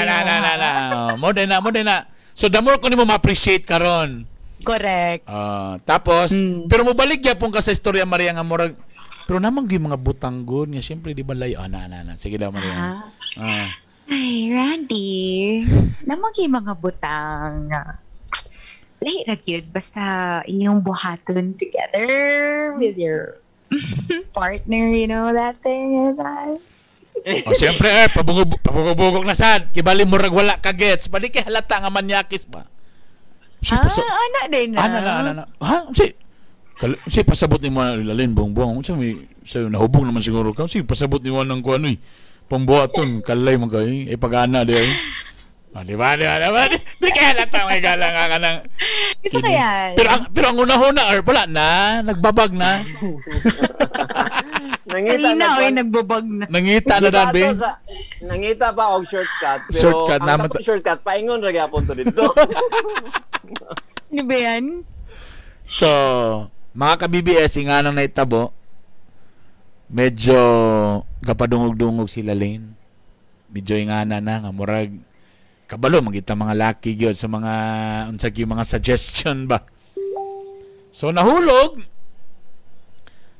Mo din na, mo din na. So the more ko nimo ma-appreciate karon. Correct. Tapos pero mobalik gyapon ka sa istorya Maria nga murag pero namang gyud mga butanggon nga siyempre di ba layo ana ana ana. Sige daw Maria. Ay Randy, namang gyud mga butang. Lahi ra gyud basta inyong buhaton together with your partner, you know that thing is that. Oh, siyempre pabugok na sad. Kibali murag wala ka gets. Padi kay halata nga manyakis ba. Ana din na. Ana na ana na. Ha? Si pasabot ni mo lalin bongbong. Unsa may sa nahubog naman siguro ka. Si pasabot ni mo ng kuan oy. Pambuhaton kalay man kay ay pag-ana di ay. Ah, di ba di ba di ba? Di kay halata may galang nga kanang. Isa kaya. Pero ang una-una or wala na, nagbabag na. Nangita na oy, nagbabag na. Nangita na dan be. Nangita pa og shortcut pero shortcut ang naman shortcut paingon ra gyapon to dito. Ano ba yan? So, mga ka-BBS, nga nang naitabo, medyo kapadungog-dungog sila Lane. Medyo ingana na nga murag kabalo magita mga laki gyud sa mga unsa gyud mga suggestion ba. So nahulog.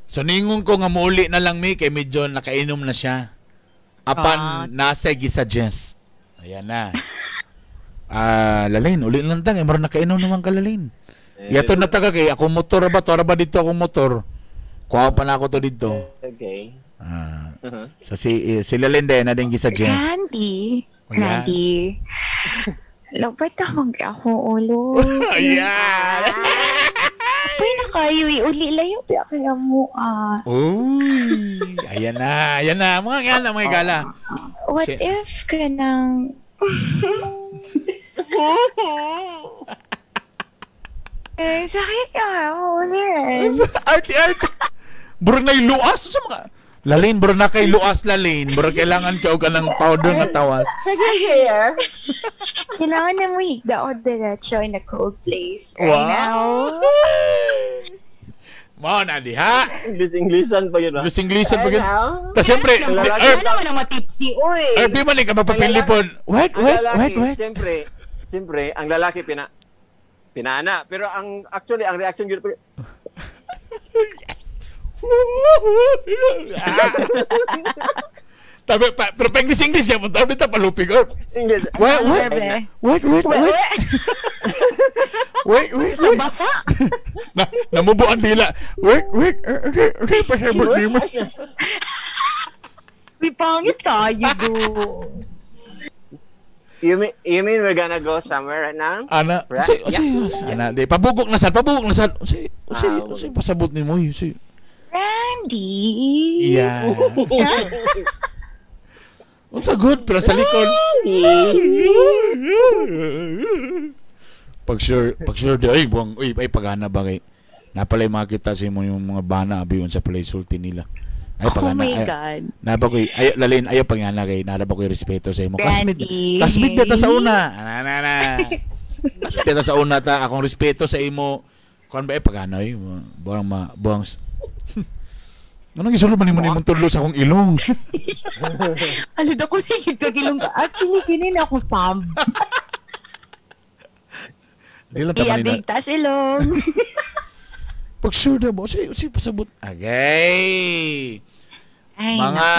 So ningon ko nga muuli na lang mi kay medyo nakainom na siya. Apan nasa gi-suggest. Ayan na. Lalain, uli lang tang, murag nakainom naman ka Lalain. Yato na taga kay akong motor ba to ba dito akong motor. Kuha pa na ako to dito. Okay. So si sila Linda na din gisuggest. Randy. Randy. Lupit ako ako ulo. Ayan. Puy na kayo uli layo pa kaya mo ah. Uy, ayan na, ayan na. Mga yan na mga gala. What if kanang Eh, sakit ka. Oh, there. Arte, arte. Burag na luas sa mga Lalin, burag na kay luas, Lalin. Burag kailangan ka og kanang powder nga tawas. Hair. Kailangan na mo higda o diretso in a cold place right now. Mao na diha. English-Englishan pa yun, ah. English-Englishan pa yun. Now? Ta siyempre, Ang lalaki. Erp, Ano naman ang matipsy, uy. Erp, di man ka mapapili po. Wait, Ang wait, lalaki, wait, wait. Siyempre, ang lalaki pinaana. Pero ang actually ang reaction gyud Yes. Tabi, pa, pero pa English English ka, punta dito palupig. Erp. English. Wait, Ano, wait, bebe? wait, wait, Wait, wait, wait. wait, wait, Sa wait. basa. Na, namubo ang dila. Wait, wait, okay, pasabot ni mo. Uy, pangit tayo, go. You mean we're gonna go somewhere right now? Ana, Right? si, si, ana, di, pabugok na sad, pabugok na sad. Si, si, Ah, si, pasabot ni mo, si. Randy. Yeah. Unsa good, pero sa likod. Pag sure di, ay, buwang, uy, ay, pagana ba kay, napalay makita sa imo yung mga bana, abi, unsa pala sulti nila. Ay, Oh pagana, my ay, God. naba ko'y, ay, Lalin, ayaw pagana kay, nara ba ko'y respeto sa imo. Classmate, Randy. classmate beta sa una. Ana, ana, ana. Classmate beta sa una ta, akong respeto sa imo. Kuan ba, eh, pagana, ay, buwang ma, buwang, Anong gisulod man nimo nimong tudlo sa akong ilong? Alod ako sige kagilong ka. Actually, kinin ako pam. Di lang tama nila. Iabig tas ilong. Pag sure na mo, si, si pasabot. Okay. Ay, Mga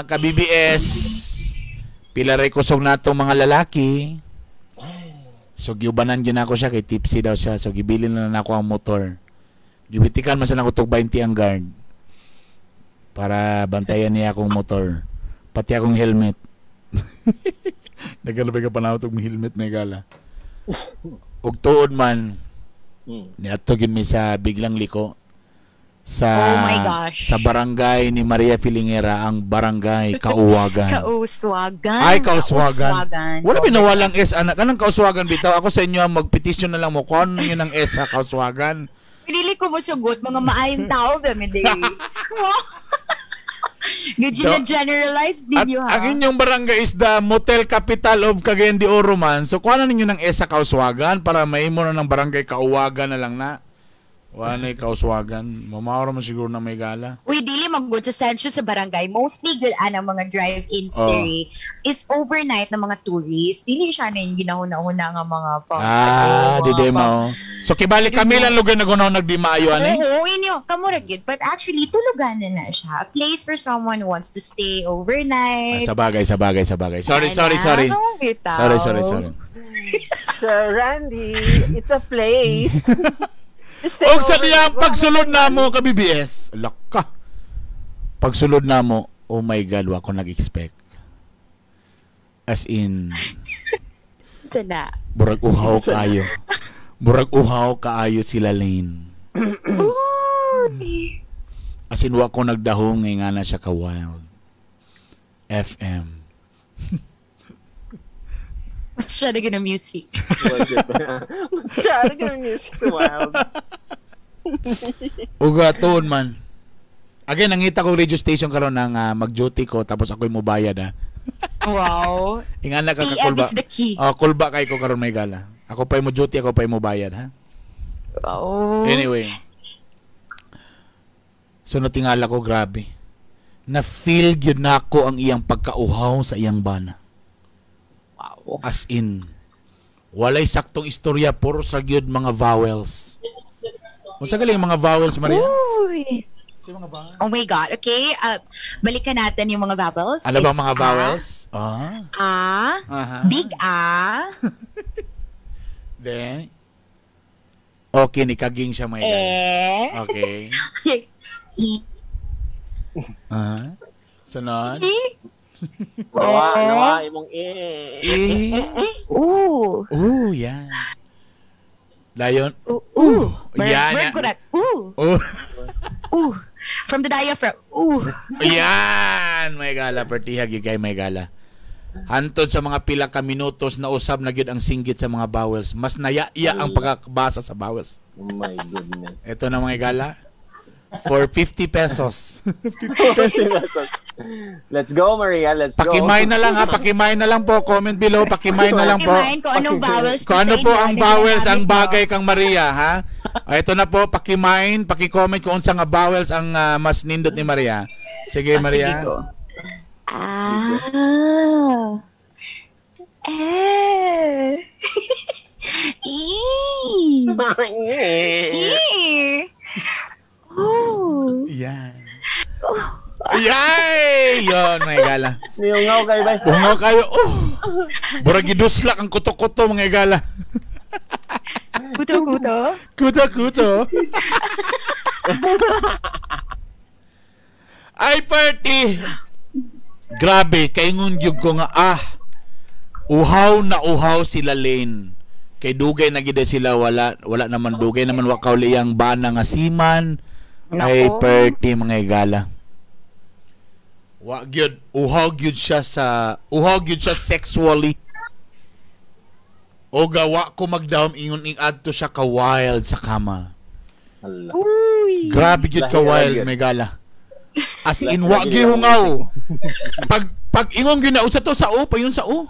ka-BBS, pila ray kusog natong mga lalaki. So giubanan gyud nako siya kay tipsy daw siya. So gibilin na nako ang motor. Gibitikan man sa nako tog 20 ang guard. Para bantayan niya akong motor. Pati akong helmet. Nagalabay ka pa na og helmet may gala. Ug tuod man, niadto gyud mi sa biglang liko sa Oh my gosh. sa barangay ni Maria Filingera, ang barangay Kauwagan. Kauswagan. Ay, Kauswagan. Kauswagan. Wala binawalang S anak. Kanang Kauswagan bitaw ako sa inyo magpetisyon na lang mo kon yun ang S sa Kauswagan. Pinili ko mo sugot, mga maayong tao ba, may Good So, na generalize At ninyo, ha? ang inyong barangay is the motel capital of Cagayan de Oro man. So kuha na ninyo ng S sa Kauswagan para maimo na ng barangay Kauwagan na lang na. Wala na yung Kauswagan. Mamaoro man siguro na may gala. Uy, dili mag-good sa sensyo sa barangay. Mostly good anang mga drive-ins Oh. diri is overnight ng mga tourists. Dili siya na yung ginahuna-huna nga mga pang. Ah, di di mao. So kibali kami lang lugar na gunaw nagdimaayo ani. Oo, inyo. Kamo ra gyud. But actually, tulugan na siya. A place for someone who wants to stay Ah, overnight. sa bagay, sa bagay, sa bagay. Sorry, sorry, Ana, sorry. kamo bitaw. Sorry, sorry, sorry. Sir Randy, it's a place. Stay Og sa over. diya, pagsulod na mo ka BBS, laka. Pagsulod na mo, oh my God, wa ko nag-expect. As in, Ito na. burag uhaw kaayo. Burag uhaw kaayo sila Lane. Uy! As in, wa ko nagdahong ngay nga na siya ka wild. FM. Mas siya na gina music. Masyado ka ng music sa wild. Uga tuon man. Again, nangita ko radio station karon nang mag-duty ko tapos ako'y mubayad ha. Wow. Ingana ka PM kakulba. is the key. Oh, kulba kay ko karon may gala. Ako pa'y mo duty, ako pa'y mo bayad ha. Oh. Anyway. So natingala ko grabe. Na-feel gyud nako ang iyang pagkauhaw sa iyang bana. Wow. As in, walay saktong istorya puro sa gyud mga vowels. Unsa galing ang mga vowels, Maria? Uy. Si mga vowels? Oh my God. Okay. Balikan natin yung mga vowels. Ano ba ang It's mga vowels? Ah. A, Aha. big A, Then, okay, ni kaging siya may E, Okay. I, Aha. Sunod. E, Nawa, O, nawa, imong eh. E. U, Oh, yan. Dayon. U, U. Word, Yan, word yan. correct. U, Oh. U. From the diaphragm. U. Yan! May gala. Pertiha, gigay may gala. Hantod sa mga pila ka minutos na usab na gyud ang singgit sa mga vowels. Mas naya-iya ang pagkabasa sa vowels. Oh my goodness. Ito na, mga igala. For 50 pesos. 50 pesos. Let's go, Maria. Let's go. Paki-mine na lang ha, paki-mine na lang po. Comment below, paki-mine na lang po. Paki-mine kung anong vowels po Kung ano sa po inyo, ang ano vowels ang ginagamit mo. bagay kang Maria, ha? O, ito na po, paki-mine, paki-comment kung unsa nga vowels ang mas nindot ni Maria. Sige, Ah, Maria. sige, go. Ah. Eh. E. E. Oh. Yan. Yay! Yun, mga igala. Niungaw kayo ba? Bungaw kayo. Oh! Burag giduslak ang kuto-kuto, mga igala. Kuto-kuto. Kuto-kuto. Ay, party! Grabe, kaingon gyud ko nga, uhaw na uhaw sila Lane. Kay dugay na gid sila, wala wala naman dugay naman wa kauli ang bana nga seaman. Ay, Nako. party, mga igala. Wa gyud, uhaw gyud siya sexually. O gawa ko magdahom ingon ing adto siya ka wild sa kama. Hala. Uy. Grabe gyud ka Lahi ra wild, gyud. may gala. As in Lahi wa ra gyud gyud ang hungaw. Pag ingon gyud na usa to sa O, payon sa O.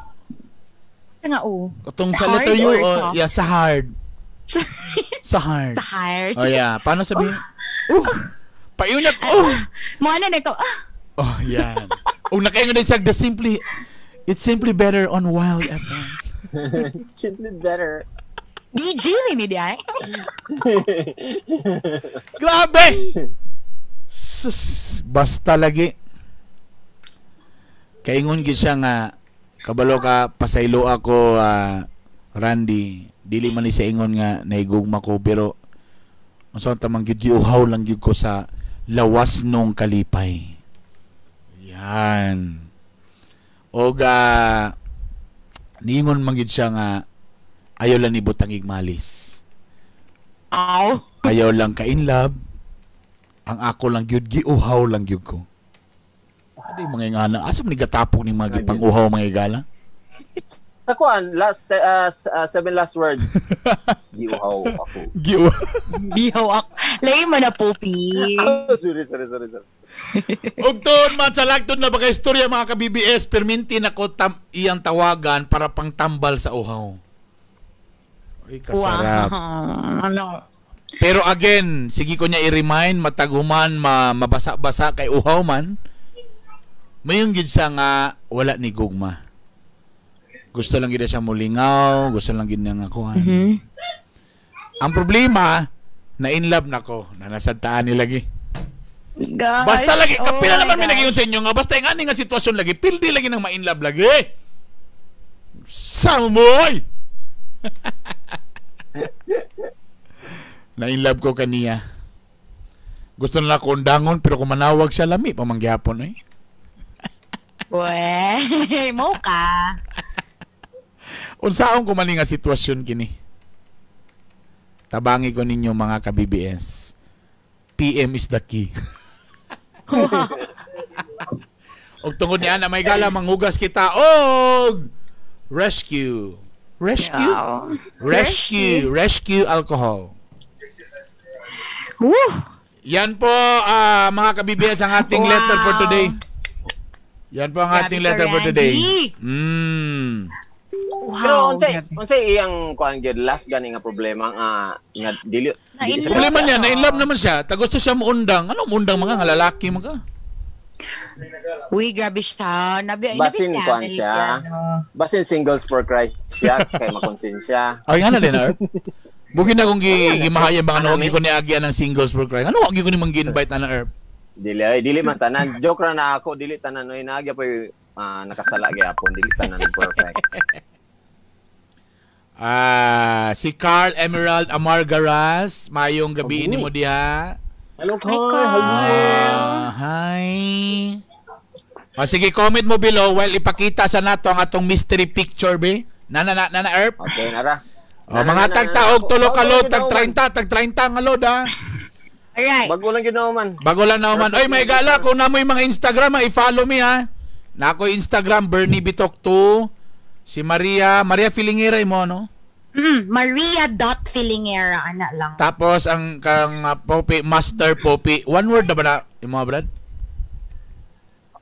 Sa nga O. Katong sa Hard letter U, or oh, soft? yeah, sa hard. Sa hard. Sa hard. Oh yeah, paano sabihin? Oh. Payon na oh. Mo ano na ikaw? Ah. Oh, yan. Og nakaingon din siya the simply it's simply better on Wild FM. It's simply better. DJ ni di ay. Grabe! Sus, basta lagi. Kaingon gyud siya nga kabalo ka pasaylo ako, Randy, dili man ni sa ingon nga naigugma ko, pero unsa ta man gyud, giuhaw lang gyud ko sa lawas nung kalipay. Yan. Og niingon man gyud siya nga ayaw lang ni butang igmalis. Aw. Ayaw lang ka in love. Ang ako lang gyud, giuhaw lang gyud ko. Adi mga ingana, asa man ni gatapok ni mga gipang-uhaw, mga igala? Sa kuan, last seven last words. Giuhaw ako. Giuhaw. Bihaw ako. Lay mo na, Popi. Oh, sorry, sorry, sorry, sorry. Ug tuon man sa lagtod na baka istorya, mga ka-BBS, perminti na ko iyang tawagan para pangtambal sa uhaw. Ay, kasarap. Wow. Ano? Pero again, sige ko niya i-remind, mataguman, mabasa-basa kay uhaw man. Mayong gid siya nga wala ni gugma. Gusto lang gid siya mulingaw, gusto lang gid niya nga kuhan. Ang problema, na in love na ko, na nasa taan ni lagi. Gosh. Basta lagi, Oh kapila my naman may God. nagyon sa inyo nga, basta yung ani nga sitwasyon lagi, pildi lagi nang ma-in love lagi. Sama mo, oy! Na in love ko kaniya. Gusto na lang ko undangon, pero kung manawag siya, lami, pamangyapon, eh. Weh, mo ka. Unsaon ko man nga sitwasyon kini? Tabangi ko ninyo, mga ka-BBS. PM is the key. Og tungod niya na may gala, manghugas kita og rescue. Rescue? Wow. Rescue. Rescue alcohol. Woo! Yan po, mga ka-BBS, ang ating letter for today. Yan po ang Grabe ating ka, letter for today. Randy. Wow. Pero unsay iyang kuan gyud last gani nga problema nga nga dili Na-in dili siya- Problema niya, na in love naman siya. Ta gusto siya muundang. Ano muundang mga nga lalaki mga? Uy, grabe siya. Nabi, Basin nabi kuan family siya. ano. Basin singles for Christ siya kay makonsensya. Ay nga na din, Erp. Bugin na kung gimahayan ba ano, wag ko ni agian ng singles for Christ. Ano wag ko ni mang gi-invite ana, Erp? Dili ay dili man tanan. Joke ra na ako, dili tanan oy naagya pa nakasala gyapon, dili tanan perfect. Si Carl Emerald Amargaras, mayong gabi Agoy. nimo diha. Hello, Hi, Carl. Hi. Sige, comment mo below while ipakita sa nato ang atong mystery picture be. Na na na na, na Erp. Okay, nara. Oh, mga tagtaog tulo ka load, tag 30, tag 30 nga load ha. Alright. Bago lang gid man. Bago lang naman. Oy, may gala kung namoy mga Instagram, ha, i-follow me ha. Na ako Instagram Bernie Bitok 2. Si Maria, Maria Filingera imo no? Maria.Filingera ana lang. Tapos ang kang Poppy, Master Poppy. One word na ba na imo, Brad?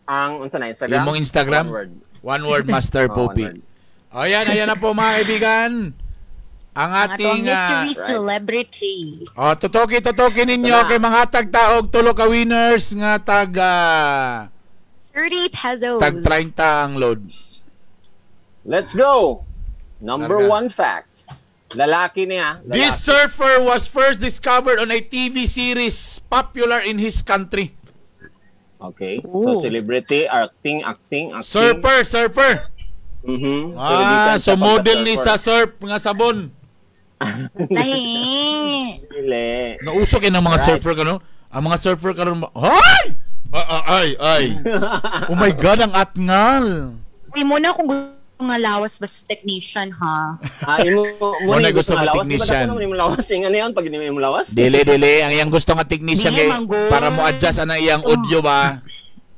Ang unsa na Instagram? Imong Instagram? One word. One word, Master Oh, Poppy. one word. Ayan, ayan na po mga kaibigan. Ang Ang atong ating mystery celebrity. Oh, tutoki tutoki ninyo Ito na. kay mga tagtaog tulo ka winners nga tag 30 pesos. tag 30 ang load. Let's go. Number Larga. one fact. Lalaki niya. Lalaki. This surfer was first discovered on a TV series popular in his country. Okay. Ooh. So celebrity, acting, acting, acting. Surfer, surfer. Mhm. Ah, so model ni sa surf nga sabon. Lahi. Dili. Nauso kay ng mga surfer kano. Ang mga surfer karon ay! Ay, ay, ay. Oh my God, ang atngal. Uy, muna kung gusto nga lawas basta technician ha. Ah, imo mo Mo na ni gusto gusto nga nga lawas. Di ba technician. dako naman imo lawas? Ing ano yun pag hindi mo lawas? Dili, dili. Ang iyang gusto nga technician Dili, kay manggol. para mo adjust ana iyang audio ba.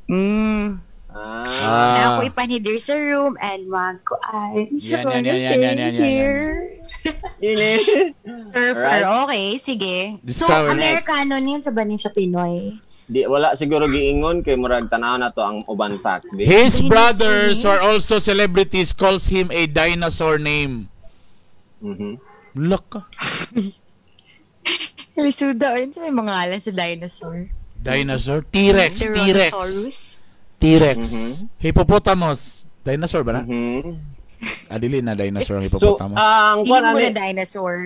Ah. Na Ah. ako ipanhidir sa room and magkuan. Yan, yan, yan, yan, yan, yan, yan, yan. Dili. Surfer, Alright. okay, sige. So, Discover. Amerikano niyan sa ba niya siya Pinoy? Di wala siguro giingon kay murag tanaw na to ang uban facts. Bi. His Dinosaur brothers name? who are also celebrities calls him a dinosaur name. Look. Lisuda, ayun sa may mga ngalan sa dinosaur. Dinosaur? T-Rex, T-Rex. Tyrannosaurus. T-Rex. Mhm. Hippopotamus. Dinosaur ba na? Mhm. Ah, dili na dinosaur ang So hippopotamus. ang Hindi kuan mo ani na dinosaur.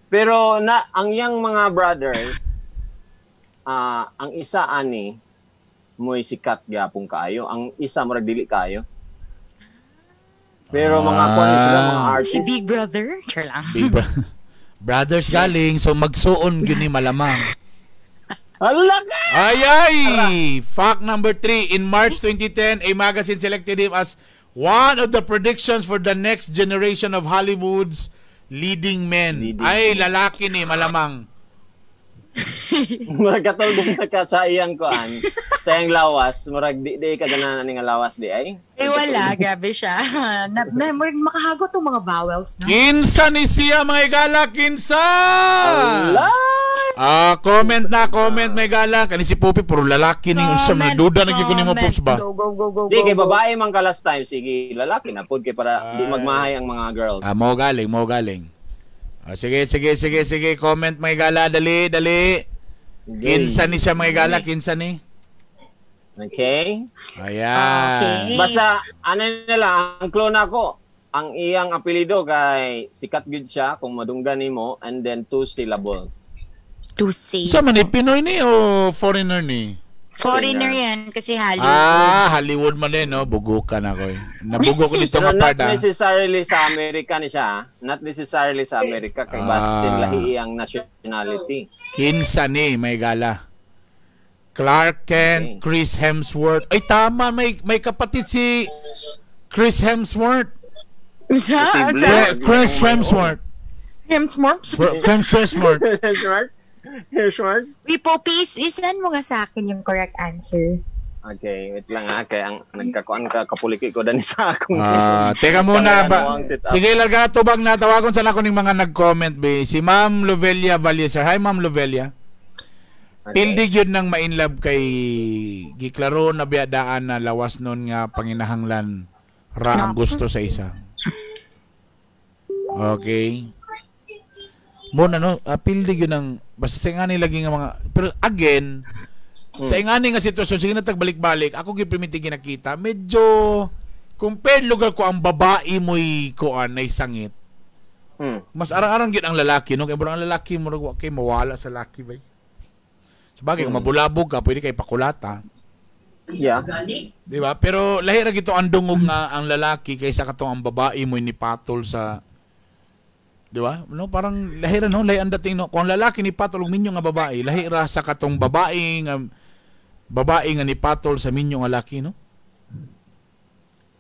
pero na ang iyang mga brothers ang isa ani mo'y sikat gyapon kaayo, ang isa murag dili kaayo. Pero mga kuan ni sila mga Ah. artist. Si Big Brother? Sure lang. Big brothers galing, so magsuon gyud ni malamang. Hala ka! Ay ay! Fact number 3, in March 2010, a magazine selected him as one of the predictions for the next generation of Hollywood's leading men. Leading Ay, lalaki ni malamang. Murag katol na ka sa iyang kuan, sa iyang lawas, murag di di ka ganahan ani nga lawas di ay. Eh wala, grabe siya. Na, murag makahagot tong mga vowels, no? Kinsa ni siya mga igala, kinsa! Hala! Ah, comment na, comment mga igala. Kani si Pupi, puro lalaki ni unsa mga duda na gyud ko nimo comment. Pops ba? Go, go, go, go, Di go, kay go. babae man ka last time, sige, lalaki na pud kay para di Ay. magmahay ang mga girls. Ah, mo galing, mo galing. Ah, sige, sige, sige, sige, comment mga igala, dali, dali. Kinsa ni siya mga igala, kinsa ni? Okay? Ayan. Okay. Basta ano na lang ang clue nako, ang iyang apelyido kay sikat gyud siya kung madunggan nimo and then two syllables. To say. Sa man ni Pinoy ni o foreigner ni? Foreigner yan kasi Hollywood. Ah, Hollywood man din, no? Bugo ka na ko eh. Nabugo ko dito Pero nga not part, ah. necessarily sa Amerika ni siya. ah. Not necessarily sa Amerika kay basta Ah. lahi ang nationality. Kinsa ni, may gala. Clark Kent, Okay. Chris Hemsworth. Ay, tama, may kapatid si Chris Hemsworth. Unsa? Posible. Unsa? Chris Hemsworth. Hemsworth? Chris Hemsworth. Smart? Smart? Uy, Poppy, isend mo nga sa akin yung correct answer. Okay, wait lang ha. Kay ang nagkakuan ka kapuliki ko dani sa akong. Ah, teka muna ba. Ang setup. Sige, larga na tubag na tawagon sana ko ning mga nag-comment be. Si Ma'am Lovelia Valleser. Hi Ma'am Lovelia. Okay. Pildig yun ng mainlove kay giklaro na biyadaan na lawas nun nga panginahanglan ra ang gusto sa isa. Okay. Mo na no, pildig yun ang basta sa ingani lagi nga mga pero again sa ingani nga sitwasyon sige na tagbalik-balik ako gyud perminti ginakita medyo compared lugar ko ang babae mo'y kuan nay sangit. Mas arang-arang gyud ang lalaki no kay murag ang lalaki murag wa kay mawala sa laki bay. Sa bagay kung mabulabog ka pwede kay pakulata, Yeah. di ba? Pero lahi ra gito ang dungog nga ang lalaki kaysa katong ang babae mo'y nipatol sa di ba? No, parang lahi ra no, lahi ang dating no. Kung ang lalaki ni patol og minyo nga babae, lahi ra sa katong babae nga nipatol sa minyo nga laki no.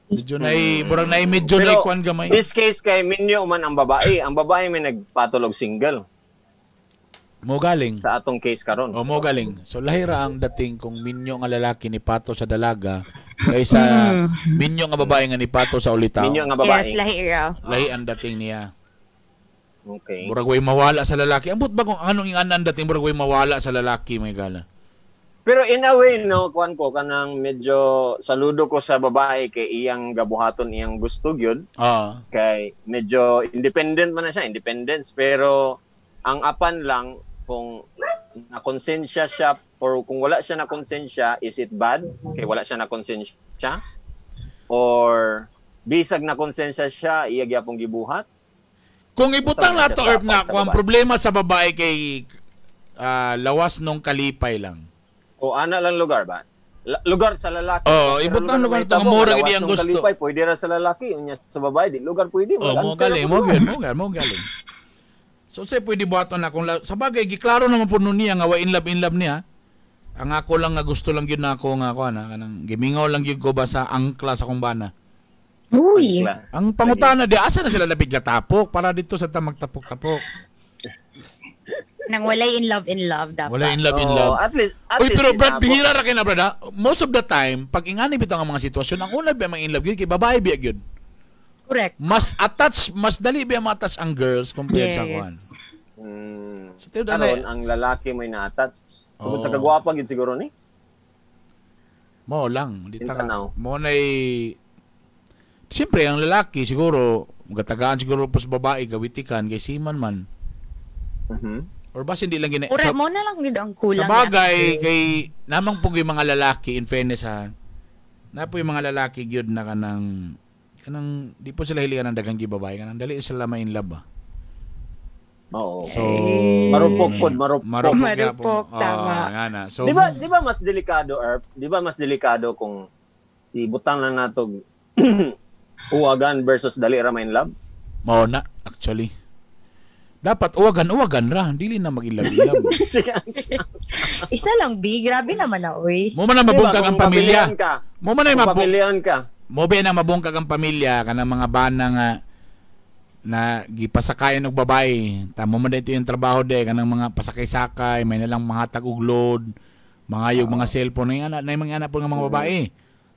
Medyo na murag na medyo na Pero, kuan gamay. This case kay minyo man ang babae. Ang babae may nagpatulog single Mo galing. sa atong case karon. O mo galing. So lahira ang dating kung minyo nga lalaki ni pato sa dalaga Kaysa minyo nga babae nga nipato sa ulitaw. Minyo nga babae. Yes, lahi raw. Lahi ang dating niya. Okay. Murag way mawala sa lalaki. Ambot ba kung anong ingana ang dating murag way mawala sa lalaki, may gala. Pero in a way, no, kuan ko kanang medyo saludo ko sa babae kay iyang gabuhaton iyang gusto gyud. Kay medyo independent man na siya, independence, pero ang apan lang kung nakonsensya siya or kung wala siya nakonsensya, is it bad? Kay wala siya nakonsensya? Or bisag nakonsensya siya, iya gyapon gibuhat? Kung ibutang nato Erp nga kung ang problema sa babae kay lawas nung kalipay lang. O ana lang lugar ba? Lugar sa lalaki. Oh, ibutang lugar to mura gid ang gusto. Kalipay pwede ra sa lalaki, unya sa babae di lugar pwede. Oh, mo galing, mo galing. So say pwede buhaton na kung sa bagay giklaro naman po nun niya nga wa in love niya. Ang ako lang nga gusto lang gyud na ako nga kuan kanang gimingaw lang gyud ko ba sa angkla sa kong bana. Uy. Ang pangutana di asa na sila lapig gatapok para dito sa ta magtapok-tapok. Nang walay in love dapat. Walay in love. At least, uy, pero Brad, bihira ra kay na Brad ha? Most of the time pag ingani bitaw ang mga sitwasyon, ang una ba mang in love gyud kay babae biya gyud. Correct. Mas attach, mas dali ba ma-attach ang girls compared sa kuan. So, karon ang lalaki may na-attach. Tungod sa kagwapa gyud siguro ni. Mo lang, di ta mo nay. Siyempre ang lalaki siguro magatagaan siguro po sa babae gawitikan kay siman man. Mhm. Or basta hindi lang gina. Ura mo na lang gid ang kulang. Sa bagay kay namang po yung mga lalaki in fairness ha. Na po yung mga lalaki gyud na kanang di po sila hiligan ng daghang gibabae kanang dali sila ma in love ba. Oo. So marupok pod, marupok tama. Nga na. So di ba mas delikado Erp? Di ba mas delikado kung ibutang lang nato uwagan versus dali ra ma in love? Mao na actually. Dapat uwagan ra, dili na mag-ilab-ilab. Isa lang bi, grabe naman na oy. Mo man na mabungkag ang pamilya. Mo man na mapilihan ka. Mo ba na mabungkag ang pamilya kanang mga bana nga na gipasakayan og babae. Tamo man dito yung trabaho de kanang mga pasakay-sakay, may nalang mga tag og load, mga yung mga cellphone na ana, na mga anak po nga mga babae.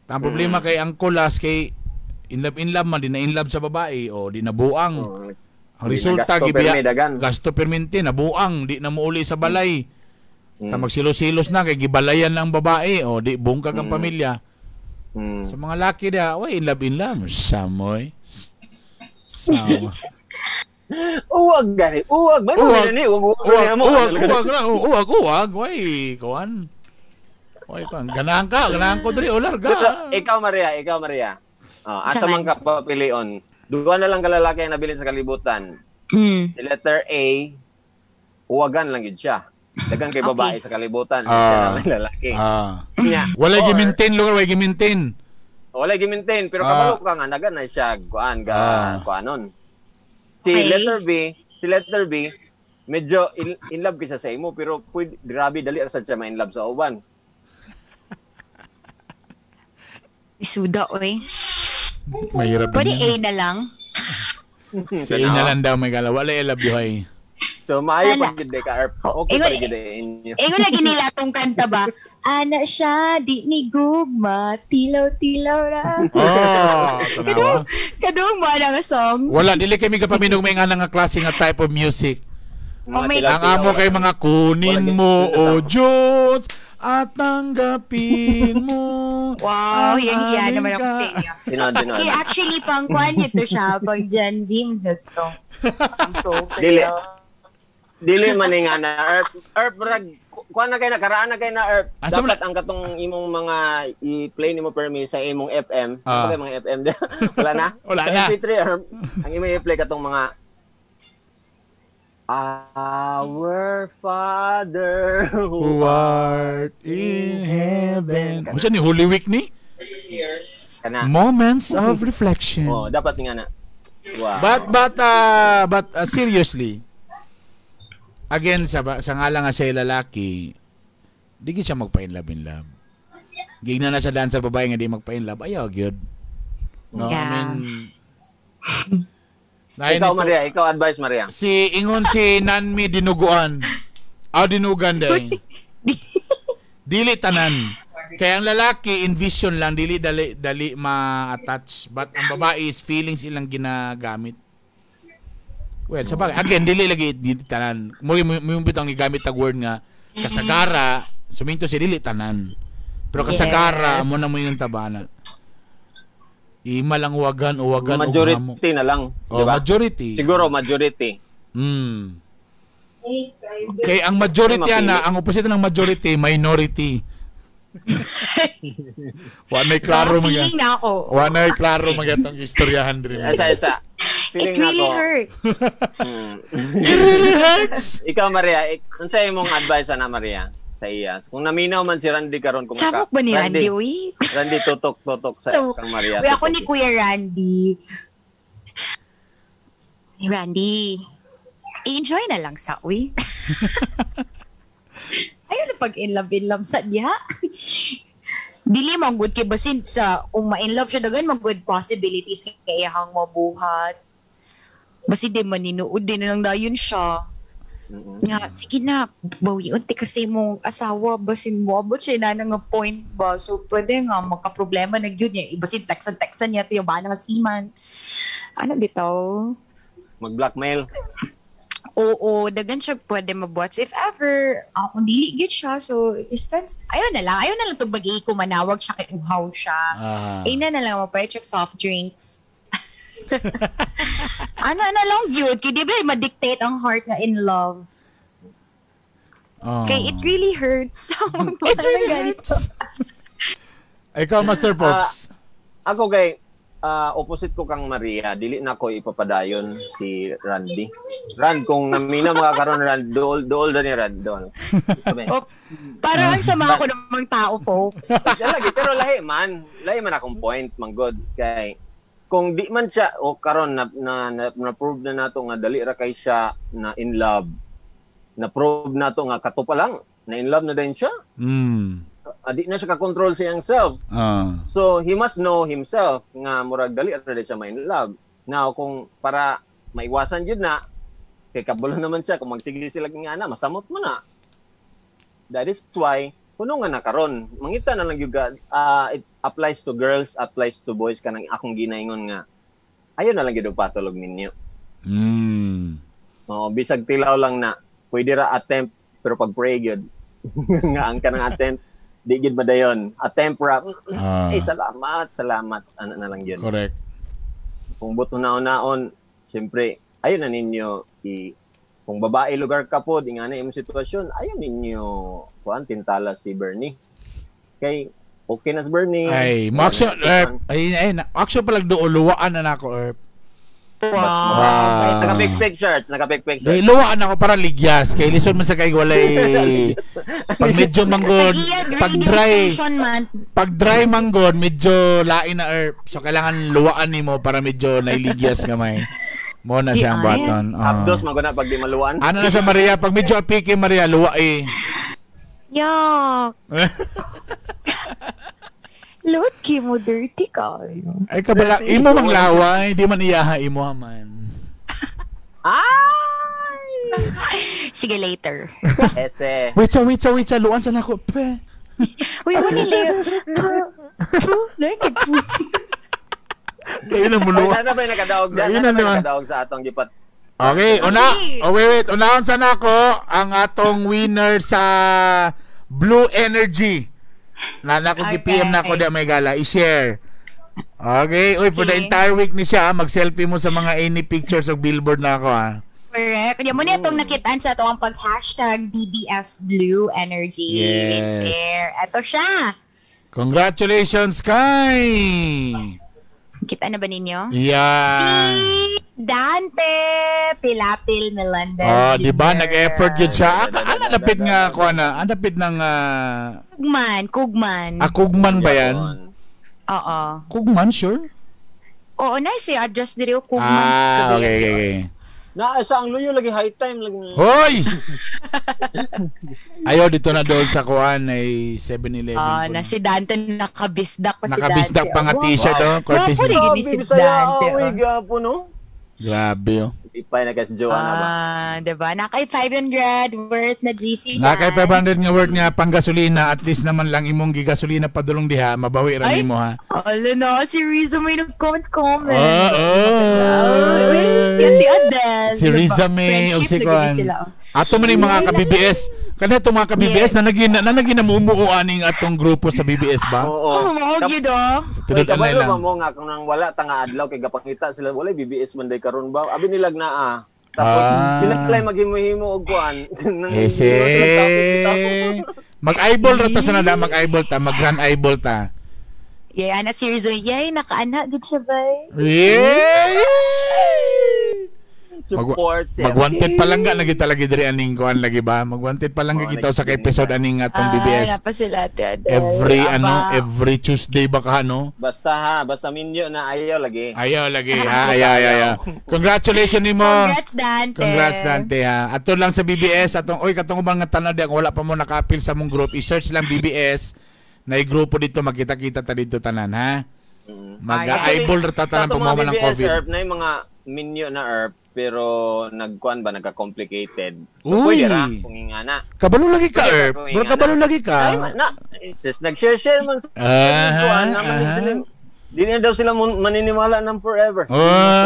Ta ang problema kay ang kulas kay in love man di na in love sa babae o di nabuang. Ang resulta gibiya gasto perminti nabuang di na muuli sa balay. Ta magsilos-silos na kay gibalayan ang babae o di bungkag ang pamilya. Sa mga laki dia, oy in love samoy. Sawa. Uwag gani, uwag may uwag ni uwag uwag way kuan. Way kuan ganahan ko diri o larga. Ikaw Maria. Oh, asa man ka papilion? Duha na lang kalalaki ang nabilin sa kalibutan. Si letter A, uwagan lang yun siya. Dagan kay babae sa kalibutan. Siya lang lalaki. Walay gi-maintain, lugar, walay gi-maintain. Walay gi-maintain, pero kabalo ka nga, dagan na siya, kuan, kuanon. Si letter B, medyo in love kisa sa imo, pero pwede, grabe, dali asad siya ma-in love sa uban. Isuda, oy. Mahirap. Pwede A na lang. Si A na lang daw may gala. Wala I love you ay. So maayo pag gid ka Erp. Okay pa gid inyo. Ingon lagi nila tong kanta ba? Ana siya di ni gugma, tilaw-tilaw ra. Oh, tanawa. Kadung mo ana nga song. Wala dili kami kapaminog may nga nga klase nga type of music. Oh, ang amo kay mga kunin mo o Diyos at tanggapin mo. Wow, hiya naman ako sa inyo. Tinod. Okay, actually, pang kwan ito siya, pang Gen Z, ito. Ang so, Dili man nga na, Erp, Erp, rag, kuan na kayo na, karaan na kayo na, Erp. Dapat ang katong imong mga i-play nimo permi sa imong FM. Ano kayo mga FM? Wala na? Wala na. MP3, Erp, ang imong i-play katong mga Our Father who art in heaven. Unsa ni Holy Week ni? Kana. Moments of reflection. Oh, dapat nga na. Wow. But seriously. Again sa nga lang nga siya lalaki, di gid siya magpa-in love in love. Gigna na sa daan sa babae nga di magpa-in love, ayaw gyud. No, yeah. I mean, ikaw Maria, ikaw advice Maria. Si ingon si Nanmi dinuguan. Aw dinugan day. Dili tanan. Kaya ang lalaki envision lang, dili dali dali ma-attach, but ang babae is feelings ilang ginagamit. Well, sa bagay, again, dili lagi di tanan. Mo mo bitang gigamit ang word nga kasagara, suminto si dili tanan. Pero kasagara mo na mo yung tabana. Ima lang uwagan, uwagan. Majority na lang, oh, di ba? Majority. Siguro majority. Okay, ang majority ana, ang opposite ng majority, minority. Wa may klaro mga. Feeling na ako. Wa na klaro mga itong istoryahan diri. Isa. Feeling it really hurts. It really hurts. Ikaw, Maria, unsa imong advice ana, Maria, sa iya? Kung naminaw man si Randy karon, kung samok ba ni Randy, uy? Randy, tutok sa kang Maria. Uy, ako ni Kuya Randy. Randy, i-enjoy na lang sa uy. Ayaw na pag in love sa diha. Dili man good kay basin sa kung ma-in love siya dagan man good possibilities kay iyang mabuhat. Basin di maninuod din na lang dayon siya. Nga sige na, bawi unti kasi mong asawa basin mo abot siya na nga point ba. So pwede nga magka-problema na gyud niya. Basin teksan niya to yung bana nga seaman. Ano bitaw? Mag-blackmail. Oo, dagan siya pwede mabuhat. So if ever, kung dili gyud siya, so distance, ayaw na lang itong bagay ko, manawag siya kay uhaw siya. Ina na lang, mapayat siya soft drinks. Ano na lang gyud, kay di ba ma-dictate ang heart nga in love. Oh. Kay it really hurts. It really hurts. Ikaw, Master Pops. Ako kay, opposite ko kang Maria, dili na ko ipapadayon si Randy. Rand, kung namina mga karon Rand, dool na ni Rand, dool. Oh, parang ang sama ako ng mga tao, folks. Lagi, pero lahi man akong point, manggod. Kay kung di man siya o karon na prove na nato nga dali ra kay siya na in love. Na prove nato nga kato pa lang na in love na din siya. Di na siya ka-control sa iyang self. So, he must know himself nga murag dali ra siya ma-in love. Now, kung para maiwasan jud na, kay kabalo naman siya, kung magsige sila nga na, masamot mo na. That is why, kuno nga na karon, mangita na lang gyud, it applies to girls, applies to boys, kanang akong ginaingon nga, ayaw na lang gyud og patulog ninyo. Oh, bisag tilaw lang na, pwede ra attempt, pero pag pray gyud, nga ang kanang attempt, di gid madayon. Attempt ra. Ay, salamat. Ano na lang yun. Correct. Kung buto naon-naon, siyempre, ayun na ninyo, kung babae lugar ka po, di nga na imong sitwasyon, ayun ninyo, kuan, tintala si Bernie. Kay, okay na si Bernie. Ay, mo-action, ay, action palag doon, luwaan na nako, Erp. Wow. Naka-big shirts, naka-big shirts. Dahil luwaan ako para ligyas. Kay lison man sa kay walay pag medyo manggod, pag dry, pag dry manggod, medyo lain na Erp. So kailangan luwaan nimo para medyo nailigyas gamay. Mo na siya ang button. Abdos man na pag di maluwan. Ano na sa Maria, pag medyo apike Maria, luwa eh. Yak. Look, mo dirty ka. Ay, kabala, imo mang laway, di man iyaha, imo man. Ay! Sige, later. Ese. Wait sa, luan sa nako. Pe. Uy, wala nila. Like it. Lain na muluan. Ano ba yung nakadaog dyan? Ano ba yung nakadaog sa atong gipat? Okay, una. Oh, wait. Unahon sa nako ang atong winner sa Blue Energy. Na nako okay. PM na ako di may gala i-share. Okay, uy, for the entire week ni siya, mag-selfie mo sa mga any pictures of billboard na ako ah. Correct. Kaya mo niya itong nakitaan sa atong pag-hashtag DBS Blue Energy. Yes. Ito siya. Congratulations kay. Kita na ba ninyo? Yeah. Si Dante Pilapil Melendez. Oh, di ba nag-effort yun siya? Ano napit nga ako na? Ano napit ng Kugman, Kugman. Ah, Kugman ba yan? Oo. Kugman, sure? Oo, nice eh. Address diri Kugman. Ah, okay. Na sa ang luyo lagi high time lagi. Hoy! Ayo dito na doon sa kuan ay 7-Eleven. Ah, na si Dante nakabisdak pa si Dante. Nakabisdak pa nga t-shirt oh, courtesy. Grabe si Dante. Uy, gapo no. Grabe oh. Lipay na kasi Joanna ba? Ah, diba? Nakay 500 worth na GC. Nakay 500 nga worth nga panggasolina, at least naman lang imong gigasolina padulong diha, mabawi ra nimo ha. Ala na, si Riza may nag-comment-comment. Oo. Oh, si Ate Adele. Si Riza May og si Kwan. Ato man yung mga ka-BBS. Kana itong mga ka-BBS na naging namumuo aning atong grupo sa BBS ba? Oo. Oh, mao gyud oh. Tunod anay kabalo lang. ba mo nga kung nang wala ta nga adlaw kay gapangita sila walay BBS man day karon ba? Abi nilag naa. Tapos sila sila maghimo-himo og kuan. Ese. Mag-eyeball ra ta sa nada, mag-eyeball ta, mag-run eyeball ta. Yeah, ana si Riza, yay, nakaana gud siya bay. Yeah! Support siya. Mag-wanted palangga lagi talaga diri aning kuan lagi ba? Mag-wanted palangga kita sa ka episode aning atong BBS. Ah, pa sila Ate Adele. Every Aba. ano, every Tuesday ba ka no? Basta ha, basta minyo na ayaw lagi. Ayaw lagi ha, ayaw, ayaw, ayaw. Congratulations nimo. Congrats, Dante. Congrats Dante ha. Ato lang sa BBS atong oy katong ubang nga tanaw di ako wala pa mo naka-appeal sa mong group. I-search lang BBS na grupo dito magkita-kita ta dito tanan ha. Mag-eyeball ra ta tanan Sa atong mga pamaman ng BBS COVID. Erp, na yung mga minyo na ERP pero nagkuan ba nagka-complicated. So, Uy. pwede ra kung ingana. Kabalo lagi ka, Pwede ra Erp. kung Bro, ingana. kabalo lagi ka. Ay, na, sis, nag-share-share man sa kuan naman sila. Di na daw sila maniniwala ng forever. Ah,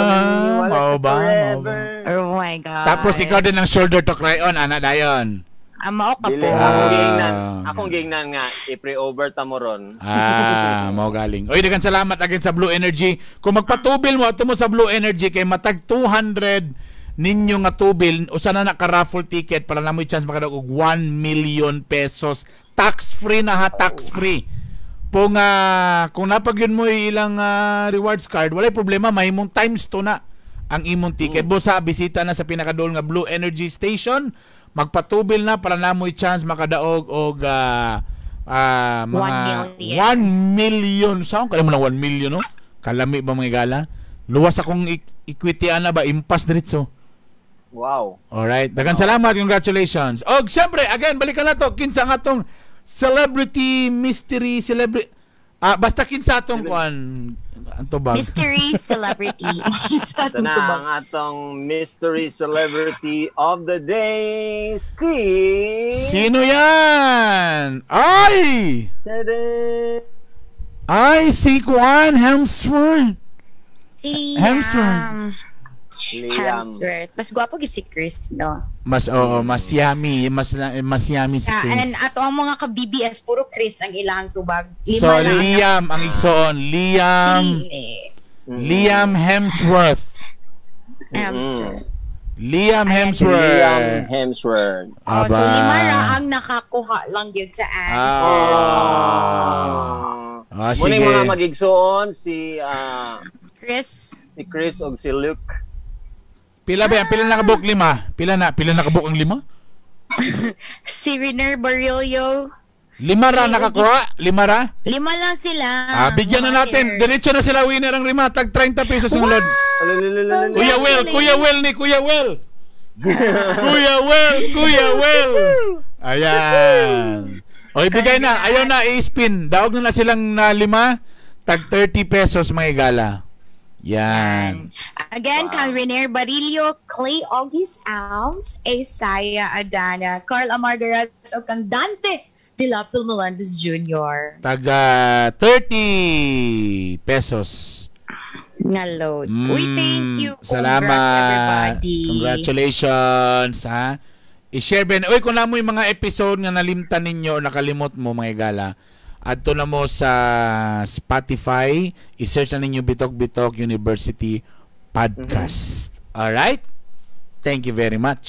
Maniniwala mao sa ba? Mao ba? forever. Oh my God. Tapos ikaw din ang shoulder to cry on, ana dayon. Ah, mao ka Dili, po. akong giingnan. Akong giingnan nga i-pre-over ta mo ron. Ah, mao galing. Oy, daghang salamat again sa Blue Energy. Kung magpatubil mo ato mo sa Blue Energy kay matag 200 ninyo nga tubil, usa na naka-raffle ticket para na mo'y chance makadaog og 1 million pesos. Tax free na ha, tax free. Kung kung napag yun mo ilang rewards card, walay problema, mahimong times 2 na ang imong ticket. Busa bisita na sa pinakaduol nga Blue Energy Station, magpatubil na para namoy chance makadaog og mga 1 million. 1 million. Saan kala mo na 1 million no? Kalami ba mga gala? Luwas akong equity ana ba impas diretso. Wow. Alright, daghang salamat, congratulations. Og syempre, again balikan na to kinsa nga tong celebrity mystery celebrity basta kinsa atong kuan anto ba? Mystery celebrity. Sa Ito atong na tubag. ang atong mystery celebrity of the day, si... Sino yan? Ay! Tada! Ay, si Kuan Hemsworth. Si Hemsworth. Liam. Hemsworth. Mas gwapo gid si Chris, no? Mas oo, mas yummy, mas yummy si Yeah, Chris. and ato ang mga ka-BBS, puro Chris ang ilang tubag. Lima So lang. Liam ang igsoon, Liam Si Liam Hemsworth. Hemsworth. Liam Ayan. Hemsworth. Liam Hemsworth. Oh, so Aba. lima ra ang nakakuha lang yun sa answer. Ah. Ah, Muna sige. yung mga magigsoon, si Chris, si Chris o si Luke. Pila ba yan? Pila nakabook lima? Pila na? Pila nakabook ang lima? si Riner Barillo. Lima ra nakakuha? Lima ra? Lima lang sila. Ah, bigyan na Mga natin. winners. Diretso na sila winner ang lima. Tag 30 pesos ang load. Alalalalala. Kuya Will, Kuya Will ni Kuya Will. Kuya Will, Kuya Will. Ayan. O ibigay na, ayaw na i-spin. Daog na na silang na lima. Tag 30 pesos mga igala. Yan. Again, Wow. kang Riner Barillo, Clay August Alms, Isaiah Adana, Carl Amargaras, o kang Dante De La Pil Melendez Jr. Tag 30 pesos. Nga load. Uy, thank you. Congrats, Salamat. everybody. Congratulations, ha. I-share ben. Uy, kung namo yung mga episode nga nalimtan ninyo o nakalimot mo mga igala, adto na mo sa Spotify, i-search na ninyo Bitok Bitok University Podcast. Alright? Thank you very much.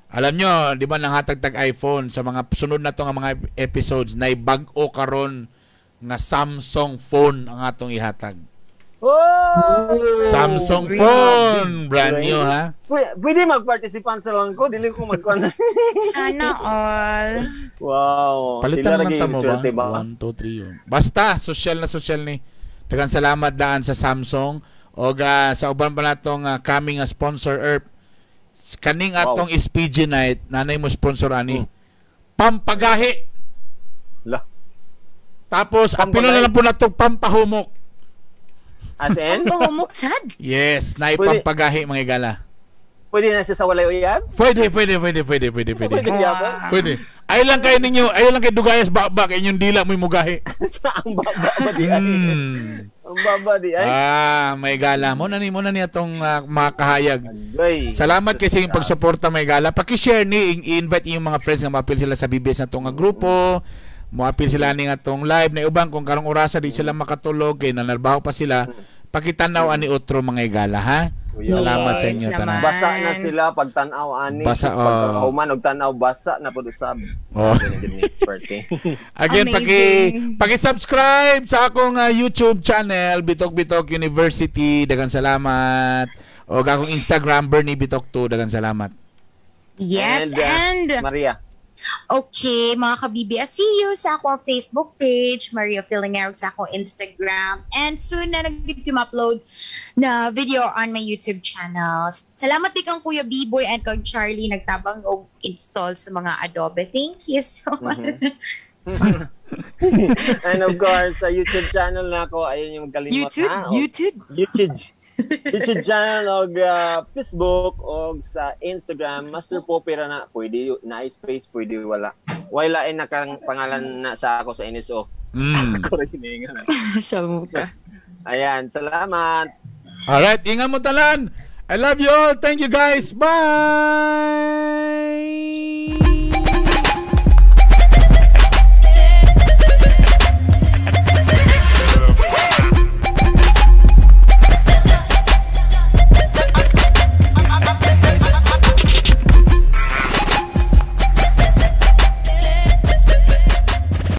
Alam nyo, di ba nanghatag tag iPhone sa mga sunod na to nga mga episodes na bag-o karon nga Samsung phone ang atong ihatag. Oh! Samsung Grabe. phone, brand new ha. Pwede mag-participant sa lang ko, dili ko magkuan. Sana all. Wow. Palitan Sila naman lagi ta mo ba? swerte ba? 1, 2, 3. Basta, social na social ni. Daghang salamat daan sa Samsung o sa uban pa natong coming sponsor ERP. Kaning atong SPG night, nanay mo sponsor ani. Pampagahi. La. Tapos, apilo na Pampagahi. lang po natong pampahumok. As in? Pampahumok sad. Yes, naipampagahi, mga higala. Pwede na siya sa walay uyab? Pwede, pwede, pwede, pwede, pwede, pwede. Pwede gyapon? Pwede. Ay lang kayo ninyo, ay lang kay dugayas ba kay inyong dila mo'y mugahi. Sa ang baba ba di ay? Ang baba di ay. Ah, may gala. Mo na ni atong mga kahayag. Agay. Salamat kay sa inyong pagsuporta, may gala. Paki-share ni i-invite inyong mga friends nga maapil sila sa BBS na nga grupo. Moapil sila ni nga tong live na uban kung karong orasa di sila makatulog kay nanarbaho pa sila. Pakitanaw ani otro, mga igala, ha. Salamat sa Yes inyo tanan. naman. Basa na sila pag tan-aw ani. Basa, Tapos pag oh. human og tan-aw, basa na pud usab. Oh. Again, Amazing. paki-subscribe sa akong YouTube channel, Bitok Bitok University. Daghang salamat. O akong Instagram, Bernie Bitok 2. Daghang salamat. Yes, And, and Maria. Okay, mga ka-BBS, see you sa akong Facebook page, Maria Filingero, sa akong Instagram. And soon na nag-upload na video on my YouTube channel. Salamat din kang Kuya B-Boy and kang Charlie nagtabang og install sa mga Adobe. Thank you so much. And of course, sa YouTube channel na ako, ayun yung kalimot YouTube? ha. YouTube? YouTube. YouTube channel og Facebook og sa Instagram, Master Popera na pwede na space, pwede wala. Wala ay nakang pangalan na sa ako sa NSO. Correct na. Sa muka. Ayan, salamat. Alright, ingat mo talan. I love you all. Thank you, guys. Bye!